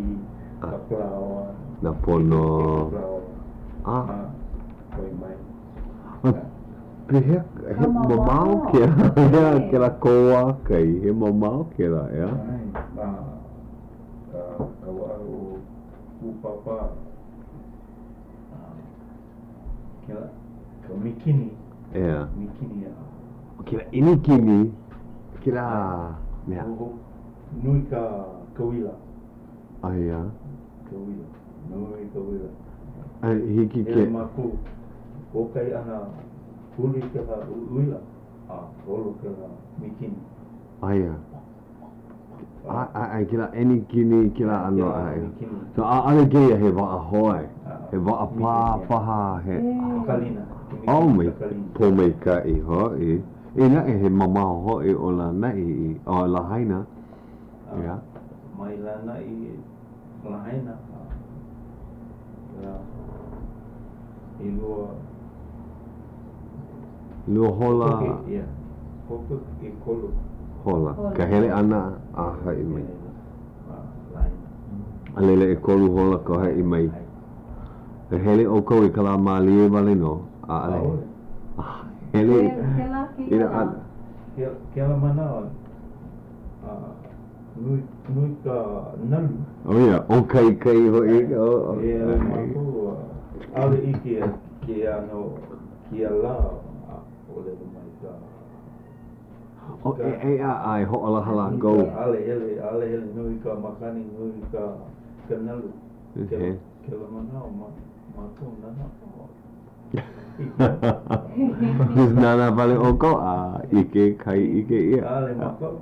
ka palaoa. nā pono. Ka palaoa. Ah. A, hoi mai. A, pehea, he Ka mamao mamao. kēlā, ʻeā, Eh. kēlā kōā kai, he mamao kēlā, ʻeā? ʻAe, a, ka, ka waʻa o kuʻu pāpā, a, kēlā, ka mikini. ʻEā. Mikini a. ʻO kēlā ʻenikini, kēlā mea. Ho, nui ka, ka uila. Aia. Ka uila. Nui ka uila. A hiki ke. Hele mākou, hoʻokahi ʻana huli kēlā uila, a holo kēlā mikini. Aia. ʻAe, ʻae, ʻae, kēlā ʻenikini, kēlā ʻano, ʻae. Mikini. So ʻaʻole kēia he waʻa hoe, he waʻa pā paha, he. Kakalina. Oh, mai, Kakalina. pōmaikaʻi hoʻi. E naʻe he mamao hoʻi ʻo Lānaʻi i, ʻo Lahaina. Yeah. Mai Lānaʻi Lahaina, a kēlā ʻelua. Lua hola. Koke, yeah. Koke ʻekolu. Hola. Ka hele ʻana a haʻi mai. Lahaina. A laila ʻekolu hola ka haʻi mai. E hele ʻoukou i ka lā mālie wale nō? ʻAʻole. ʻAʻole. Hele. Kēlā kēia lā. Kēlā manawa, a, nui, nui ka nalu. ʻO ia, ʻo kai kai hoʻi. ʻO, E hele mākou, a, ʻaʻole ʻike kēia ʻano, kēia lā, a, ʻōlelo mai ka. ʻO, e, e, a, a e hoʻolaha lākou. ʻAʻole hele, ʻaʻole hele nui ka makani, nui ka, ka nalu. He. Kēlā manawa, ma, mākou nānā. Just nānā wale ʻoukou a ʻike kai ʻike ʻia. ʻAʻole mākou.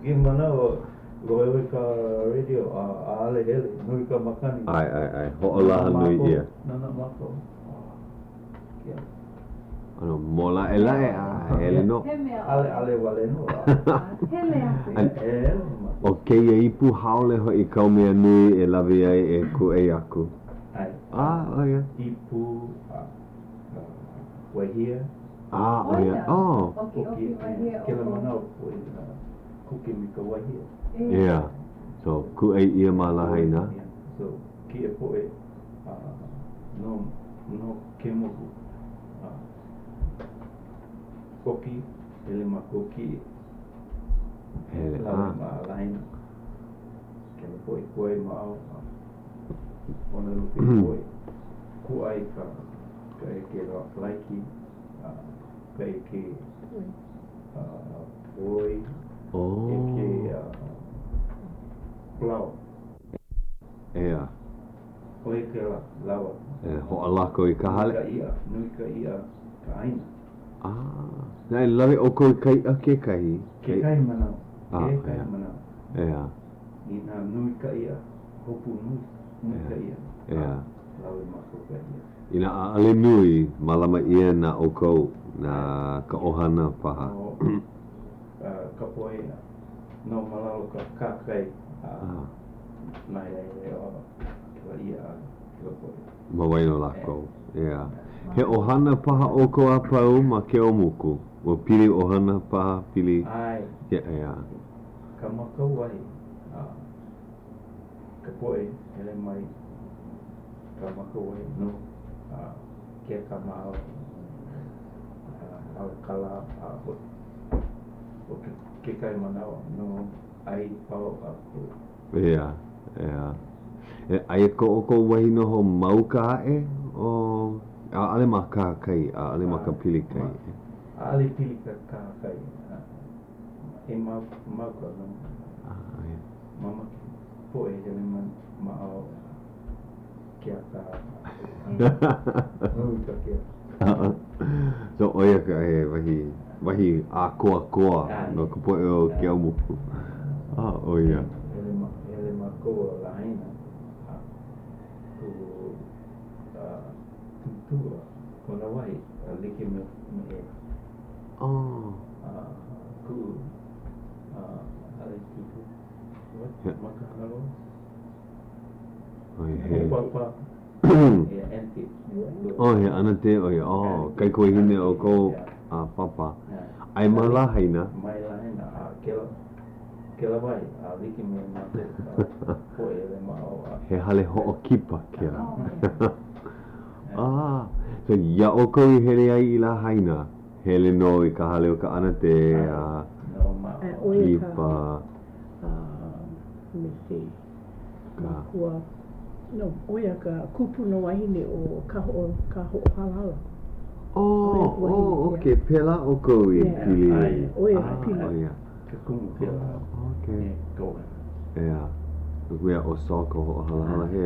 I manawa, lohe ʻoe ka radio, a ʻaʻole hele, nui ka makani. ʻAe, ʻae, ʻae, hoʻolaha nui ʻia. Nānā mākou. Yeah. ʻAno mōlaʻelaʻe a hele nō. He mea ʻAʻole, ʻaʻole wale nō. Hele aku. Hele mākou. ʻO kēia ipu haole hoʻi kāu mea nui e lawe ai e kūʻai aku. ʻAe. Ah, ʻo ia. Ipu, a, wahie. Ah, ʻo ia. Oh. ʻOki, ʻoki wahie ʻoukou. Kēlā manawa, kuke me ka wahie. Yeah. So, kūʻai ʻia ma Lahaina. Yeah. So, kēia poʻe, a, no, no Kemuku. A, ʻoki, hele mākou kiʻi. Hele, Lawe ah. ma Lahaina. Kēlā poʻe koe ma au, a, ʻōlelo kēia poʻe, kūʻai ka, ka ʻeke laiki, a, ka ʻeke, a, poi, Oh. ʻeke, a, palaoa. ʻEā. ʻO ia kēlā, lawa. E hoʻolako i ka hale. Nui ka iʻa, nui ka iʻa ka ʻāina. Ah, na e lawe ʻoukou i ka iʻa kekahi? Kekahi manawa, Ah, kekahi ʻeā. manawa. ʻEā. Inā nui ka iʻa, hopu nui, nui ka iʻa. ʻEā. Lawe mākou ka iʻa. Inā ʻaʻole nui, mālama ʻia na ʻoukou, na ka ʻohana paha. O, ka poʻe no ma lalo ka kahakai, a Ah. nāhelehele o kēlā iʻa a kēlā poʻe. Ma waena o lākou, ʻeā. He ʻohana paha ʻoukou a pau ma Keomuku? Ua pili ʻohana paha, pili? ʻAe. ʻEā. Ka mākou wahi, a ka poʻe hele mai ka mākou wahi no a Keakamahao, a Alakala, a ʻo kekahi manawa no ʻai pau aku. ʻEā, ʻeā. E, aia ko ʻoukou wahi noho ma uka aʻe o, ʻaʻole ma kahakai, ʻaʻole ma ka pili kai. ʻAʻole pili ka kahakai. E ma, mauka no. ʻAe. Mamake poʻe hele ma, ma o keaka. Nui ka keaka. So ʻo ia ka he wahi, wahi ʻākoakoa no ka poʻe o Keeaumoku. Ah, ʻo ia. Hele ma, hele mākou a Lahaina a kuʻu tūtū kona wahi a like me, me Oh. Kuʻu ʻaʻole tūtū. What? Makahanaloa? ʻO ia he. Pāpā. Yeah, auntie. Oh, he ʻanate ʻo ia. Oh, kaikuahine o kou pāpā. Ai ma Lahaina. Mai Lahaina. A kela, kela wahi, a like me mākou ka poʻe hele ma o a. He hale hoʻokipa kela. Ah, so iā ʻoukou i hele ai i Lahaina, hele nō i ka hale o ka ʻanate a kipa. Let me see. Makua, no, ʻo ia ka kupuna wahine o Kahoʻo, Kahoʻohalahala. Oh, oh, okay, pēlā ʻoukou i pili ai. ʻO ia ka pili. ʻO ia. Ke kumu kēlā. Okay. Ka ʻohana. ʻEā. No ka mea, ʻo Saul Kahoʻohalahala, he,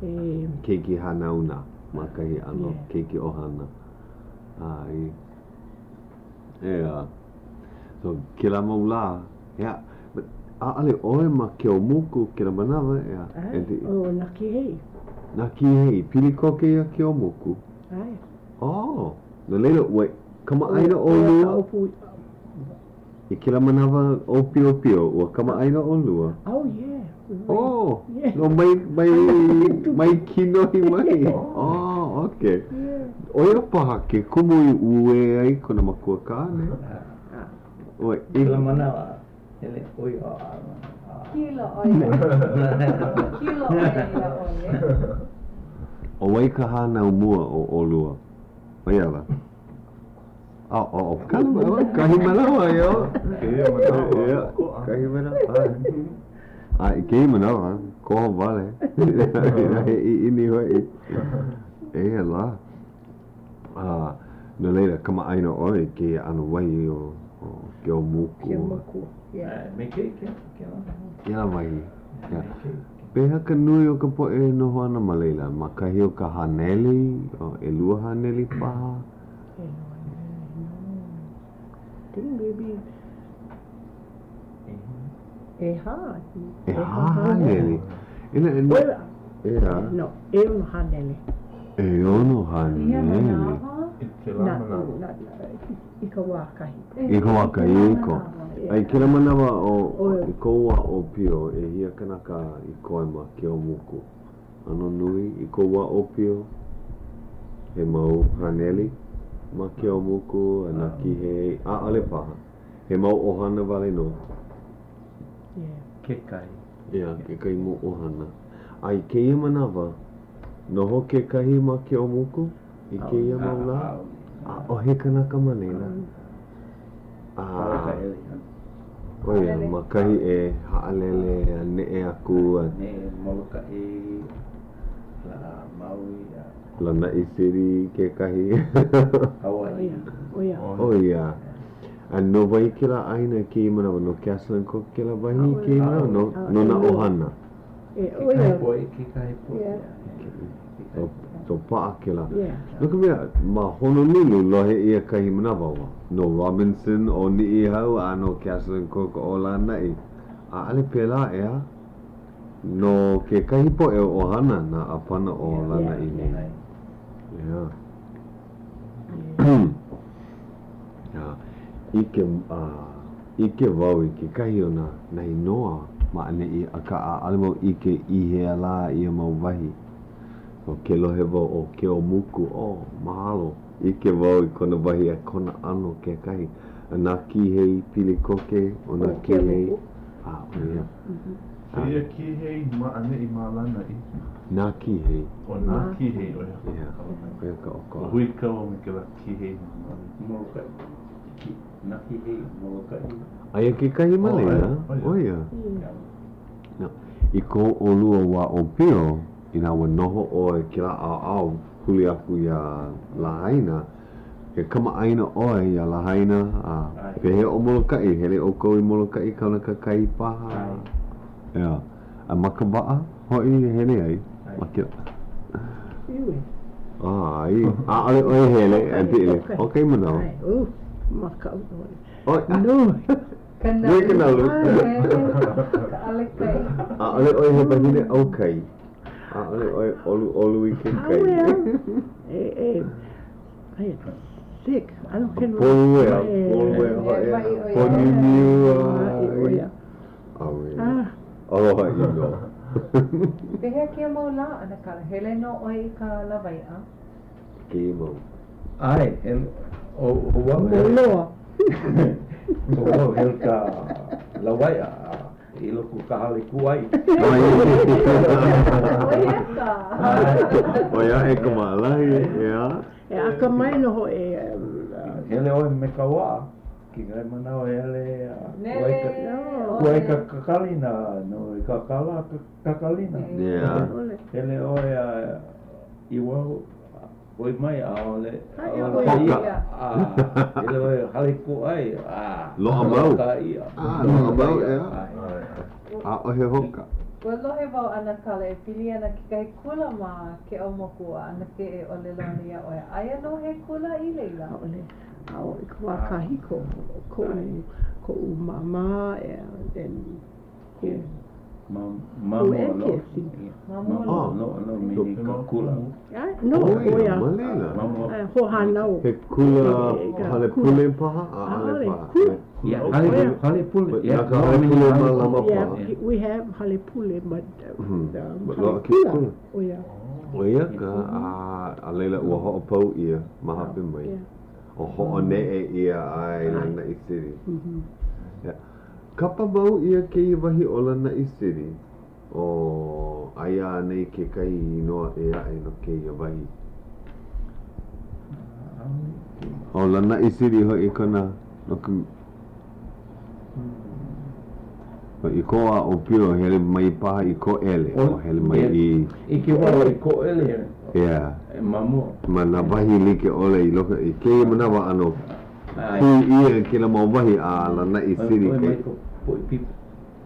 he keiki hanauna ma kahi ʻano, keiki ʻohana. ʻAe. ʻEā. So, kēlā mau lā, ʻeā, but ʻaʻole ʻoe ma Keeaumoku kēlā manawa, ʻeā? ʻAe, ʻo nā Kīhei. Nā Kīhei, pili koke iā Keeaumoku? ʻAe. Oh, no laila, ua kamaʻāina ʻolua? I kēlā manawa ʻōpiopio, ua kamaʻāina ʻolua? Oh, yeah. Oh, no mai, mai, mai kinohi mai. Oh, okay. ʻO ia paha ke kumu i uē ai kona makua kāne. ʻOe, i. Kēlā manawa, hele ʻo ia a. Kilo ʻo ia. Kilo ʻo ia iā ʻoe. ʻO wai ka hānau mua o ʻolua? ʻO ia ala. Oh, oh, oh, kahi manawa, yo. Kēia manawa. Yeah, kahi manawa. A i kēia manawa, koho wale. He ʻiʻini hoʻi. Eia lā. A, no laila, kamaʻāina ʻoe i kēia ʻano wahi o, o Keeaumoku. Keeaumoku, yeah. Me ke, ke, kēlā. Kēlā wahi. Yeah. Pehea ka nui o ka poʻe e noho ana ma laila? Ma kahi o ka haneli, o 200 paha? ʻElua haneli, no. I think maybe ʻehā. ʻEhā haneli. Inā, ʻEā. ʻEā. No, ʻeono haneli. ʻEono haneli. I kēlā manawa. I ka wā kahiko. I ka wā kahiko. A i kēlā manawa o, i kou wā ʻōpio, ʻehia kanaka i koe ma Keeaumoku? ʻAno nui i kou wā ʻōpio, he mau haneli ma Keeaumoku a nā Kīhei, ʻaʻole paha. He mau ʻohana wale nō. Kekahi. Yeah, kekahi mau ʻohana. A i kēia manawa, noho kekahi ma Keeaumoku i kēia mau lā? ʻAʻohe kanaka ma laila. A, ʻo ia, ma kahi e haʻalele a neʻe aku a. Neʻe Molokaʻi, la Maui a. Lanaʻi City kekahi. Hawaiʻi. ʻO ia. ʻO ia. A no wai kēlā ʻāina i kēia manawa? No Castle and Cooke kēlā wahi i kēia manawa? No, no nā ʻohana? Kekahi poʻe, kekahi poʻe. So paʻa kēlā. No ka mea, ma Honolulu lohe ʻia kahi manawa ua no Robinson ʻo Niʻihau a no Castle and Cooke ʻo Lānaʻi. ʻAʻole pēlā, ʻeā? No kekahi poʻe ʻohana nā ʻāpana o Lānaʻi nei. ʻEā. ʻIke, ʻike wau i kekahi o nā, nā inoa ma ʻaneʻi, akā ʻaʻole wau ʻike i hea lā ia mau wahi. So ke lohe wau ʻo Keeaumoku, oh, mahalo. ʻIke wau i kona wahi a kona ʻano kekahi. A nā kīhei pili koke o nā kīhei. A, ʻo ia. Kēia kīhei ma ʻaneʻi ma Lānaʻi. Nā kīhei. ʻO nā kīhei, ʻo ia. Yeah, ʻo ia ka ʻokoʻa. Ua huikau me kēlā kīhei ma Maui. Molokaʻi. Nā kīhei Molokaʻi. Aia kekahi ma laila, ʻo ia. I ko ʻolua wā ʻōpio, inā ua noho ʻoe kēlā ʻaoʻao huli aku iā Lahaina, he kamaʻāina ʻoe iā Lahaina, a pehea ʻo Molokaʻi, hele ʻoukou i Molokaʻi kaulaka kai paha? ʻEā. A ma ka waʻa hoʻi e hele ai ma kēlā. ʻIwe. ʻAe, ʻaʻole ʻoe hele, hoʻokahi manawa. ʻAe, uh, makaʻu ʻole. Nui. Ka nalu. Nui ka nalu. Ka ʻale kai. ʻAʻole ʻoe he wahine ʻau kai. ʻAʻole ʻoe ʻoluʻolu i ke kai. ʻAʻole au. E, e, I sick. I don't care. Polu ea, polu ea hoʻi. Pōniuniu a. Maʻi ʻo ia. ʻAue. Ah. Aloha ʻino. Pehea kēia mau lā, ʻAnakala? Hele nō ʻoe i ka lawaiʻa? Kēia mau. ʻAe, hele, ʻo, ʻo wau hele. Loa. ʻO wau hele ka lawaiʻa a i loko o ka hale kūʻai. ʻO ia ka. ʻO ia aʻe ka maʻalahi, ʻeā. E akamai nō hoʻi. Hele ʻoe me ka waʻa, kekahi manawa hele a Nele. kuai ka kakalina, nui ka kālā kakalina. Hele ʻoe a i waho, ʻoi mai, ʻaʻole, ʻaʻole ka iʻa, a hele ʻoe hale kūʻai, a Loaʻa mau. ka iʻa. A, loaʻa mau, ʻeā. ʻAʻohe hoka. Ua lohe wau ʻAnakala e pili ana kekahi kula ma Keʻaumoku a ʻanakē e ʻōlelo ana iā ʻoe, aia nō he kula i laila. ʻAʻole. A i ka wā kahiko, koʻu, koʻu māmā, and koʻu Ma ma mua loa. Ma mua loa no me ka kula. No, ʻo ia. Ma laila. Hoahānau. He kula hale pule paha? ʻAʻole paha. Kula. Yeah, hale, hale pule. Na ka hale pule mālama paha. Yeah, we have hale pule, but hale kula. ʻO ia. ʻO ia ka, a laila ua hoʻopau ʻia ma hope mai. O hoʻoneʻe ʻia i Lānaʻi City. Yeah. Kapa mau ʻia kēia wahi ʻo Lānaʻi City, o aia anei kekahi inoa ʻē aʻe no kēia wahi? ʻO Lānaʻi City hoʻi kona, no ka, i kou wā ʻōpio, hele mai paha i Koʻele, o hele mai i. ʻIke wau i Koʻele Yeah. ma mua. Ma nā wahi like ʻole i loko, i kēia manawa ʻano Hui ʻia kēlā mau wahi a Lānaʻi City ʻOe mai ka poʻe pipi,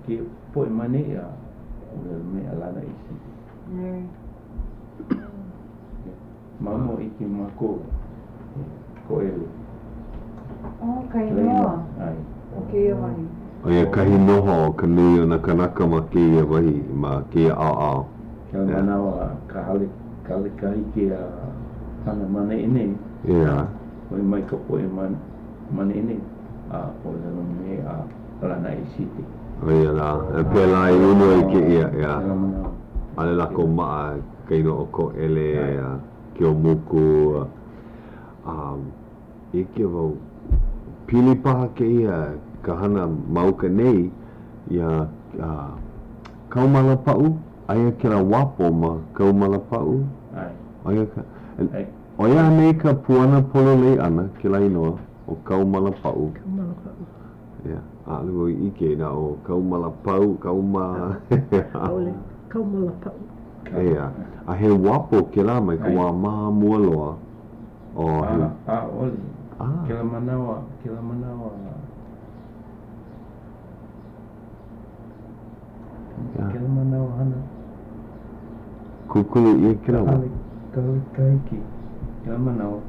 ke poʻe maneʻi a ʻōlelo mai a Lānaʻi City. Ma mua ʻike mākou Koʻele. Oh, ka inoa o kēia wahi. ʻO ia kahi noho o ka nui o nā kānaka ma kēia wahi, ma kēia ʻaoʻao. Kēlā manawa ka hale, ka hale kahiki a hana maneʻi nei. Yeah. ʻOi mai ka poʻe maneʻi nei a ʻōlelo mai a Lānaʻi City. ʻO ia lā, e pēlā i ulu ai kēia, ʻeā. ʻAʻole lākou maʻa ka inoa ʻo Koʻele a Keomuku a ʻike wau, pili paha kēia ka hana ma uka nei iā Kaumalapau, aia kēlā uapo ma Kaumalapau? ʻAe. ʻO ia ka. ʻO ia anei ka puana pololei ʻana, kēlā inoa, ʻo Kaumalapau? Kaumalapau. Yeah, ʻaʻole wau i ʻike inā ʻo Kaumalapau, Kauma... ʻAʻole, Kaumalapau. ʻEā, a he uapo kēlā mai ka wā ma mua loa o he... ʻAʻole, kēlā manawa, kēlā manawa. Kēlā manawa hana. Kūkulu ʻia kēlā wā. Ka hale kahiki, kēlā manawa.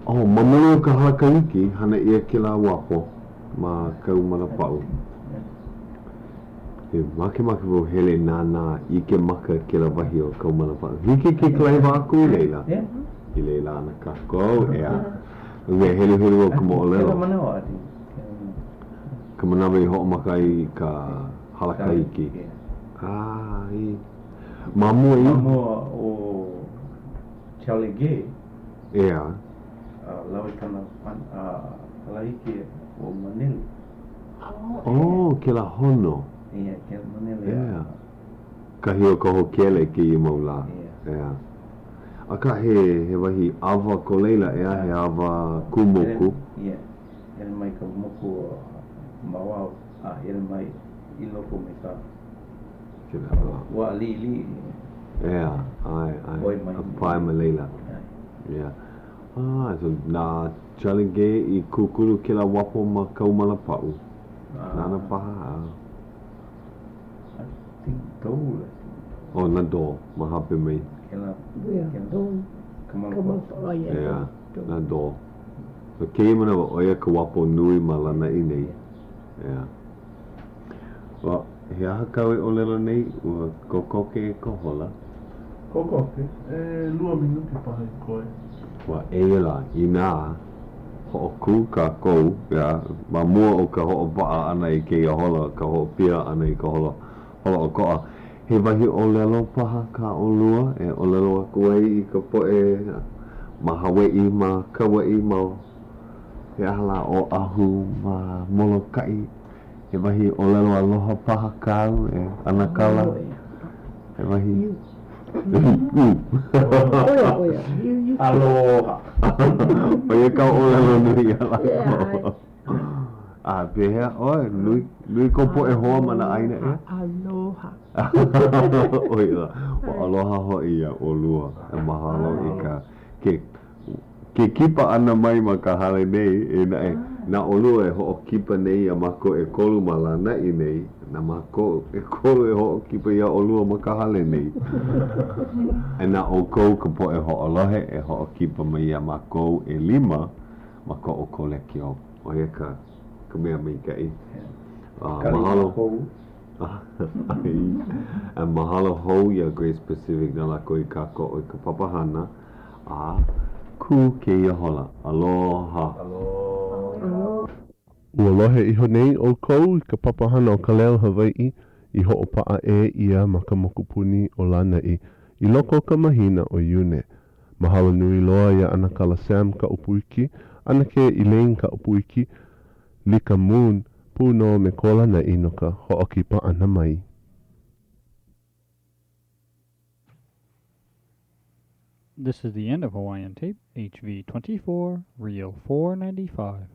Oh, ma muli o ka hala kahiki, hana ʻia kēlā uapo ma Kaumalapau. He makemake wau hele nānā ʻike maka kēlā wahi o Kaumalapau. Hiki ke kalaiwa aku i laila? I laila ana kākou, ʻeā. Ua heluhelu au ka moʻolelo. Kēlā manawa, I think. Ka manawa i hoʻomaka ai ka hala kahiki. Ah, i. Ma mua i. Ma mua o Charlie Gay. ʻEā. A lawe kana a hala hiki o Manele. Oh, kēlā hono. Yeah, kēlā Manele. Yeah. Kahi o ka hōkele kēia mau lā. Yeah. ʻEā. Akā he, he wahi awa ko laila, ʻeā, he awa kū moku. Yeah. Hele mai ka moku ma waho a hele mai i loko me ka. Kēlā. Wā liʻiliʻi. ʻEā, ʻae, ʻae. ʻOi mai. A pae ma laila. ʻAe. Yeah. Ah, so na Charlie Gay i kūkulu kēlā uapo ma Kaumalapau. Nāna paha, a. I think Dole, I think. Oh, na Dole, ma hope mai. Kēlā. Yeah, Dole. Kaumalapau. Oh, yeah, Yeah, Dole. na Dole. So kēia manawa, ʻo ia ka uapo nui ma Lānaʻi nei. Yeah. Well, he aha kāu e ʻōlelo nei? Ua kokoke ka hola. Kokoke? ʻElua minuke paha i koe. Well, eia lā, inā hoʻokū kākou, yeah, ma mua o ka hoʻopaʻa ʻana i kēia hola, ka hoʻopiha ʻana i ka hola holoʻokoʻa, he wahi ʻōlelo paha kā ʻolua e ʻōlelo aku ai i ka poʻe ma Hawaiʻi, ma Kauaʻi, ma he aha lā, Oʻahu, ma Molokaʻi? He wahi ʻōlelo aloha paha kāu e ʻanakala? He wahi. Aloha. ʻO ia kāu ʻōlelo nui iā lākou. A pehea ʻoe? Nui, nui kou poʻe hoa ma nā ʻāina ʻē? Aloha. ʻO ia, ua aloha hoʻi iā ʻolua. E mahalo i ka, ke Ke kipa ʻana mai ma ka hale nei, e naʻe, na ʻolua e hoʻokipa nei iā mākou ʻekolu ma Lānaʻi nei, na mākou ʻekolu e hoʻokipa iā ʻolua ma ka hale nei. A na ʻoukou ka poʻe hoʻolohe e hoʻokipa mai iā mākou ʻelima ma ko ʻoukou lekiō. ʻO ia ka, ka mea maikaʻi. A mahalo. A mahalo hou iā Grace Pacific na lākou i kākoʻo i ka papahana. A kū kēia hola. Aloha. Aloha. Ua lohe iho nei ʻoukou i ka papahana o Ka Leo Hawaiʻi i hoʻopaʻa ʻē ʻia ma ka mokupuni ʻo Lānaʻi i loko o ka mahina ʻo Iune. Mahalo nui loa iā ʻAnakala Sam Kaʻupuiki, ʻAnakē Elaine Kaʻupuiki, Lika Moon, pū nō me ko Lānaʻi no ka hoʻokipa ʻana mai. This is the end of Hawaiian Tape, HV24, Reel 495.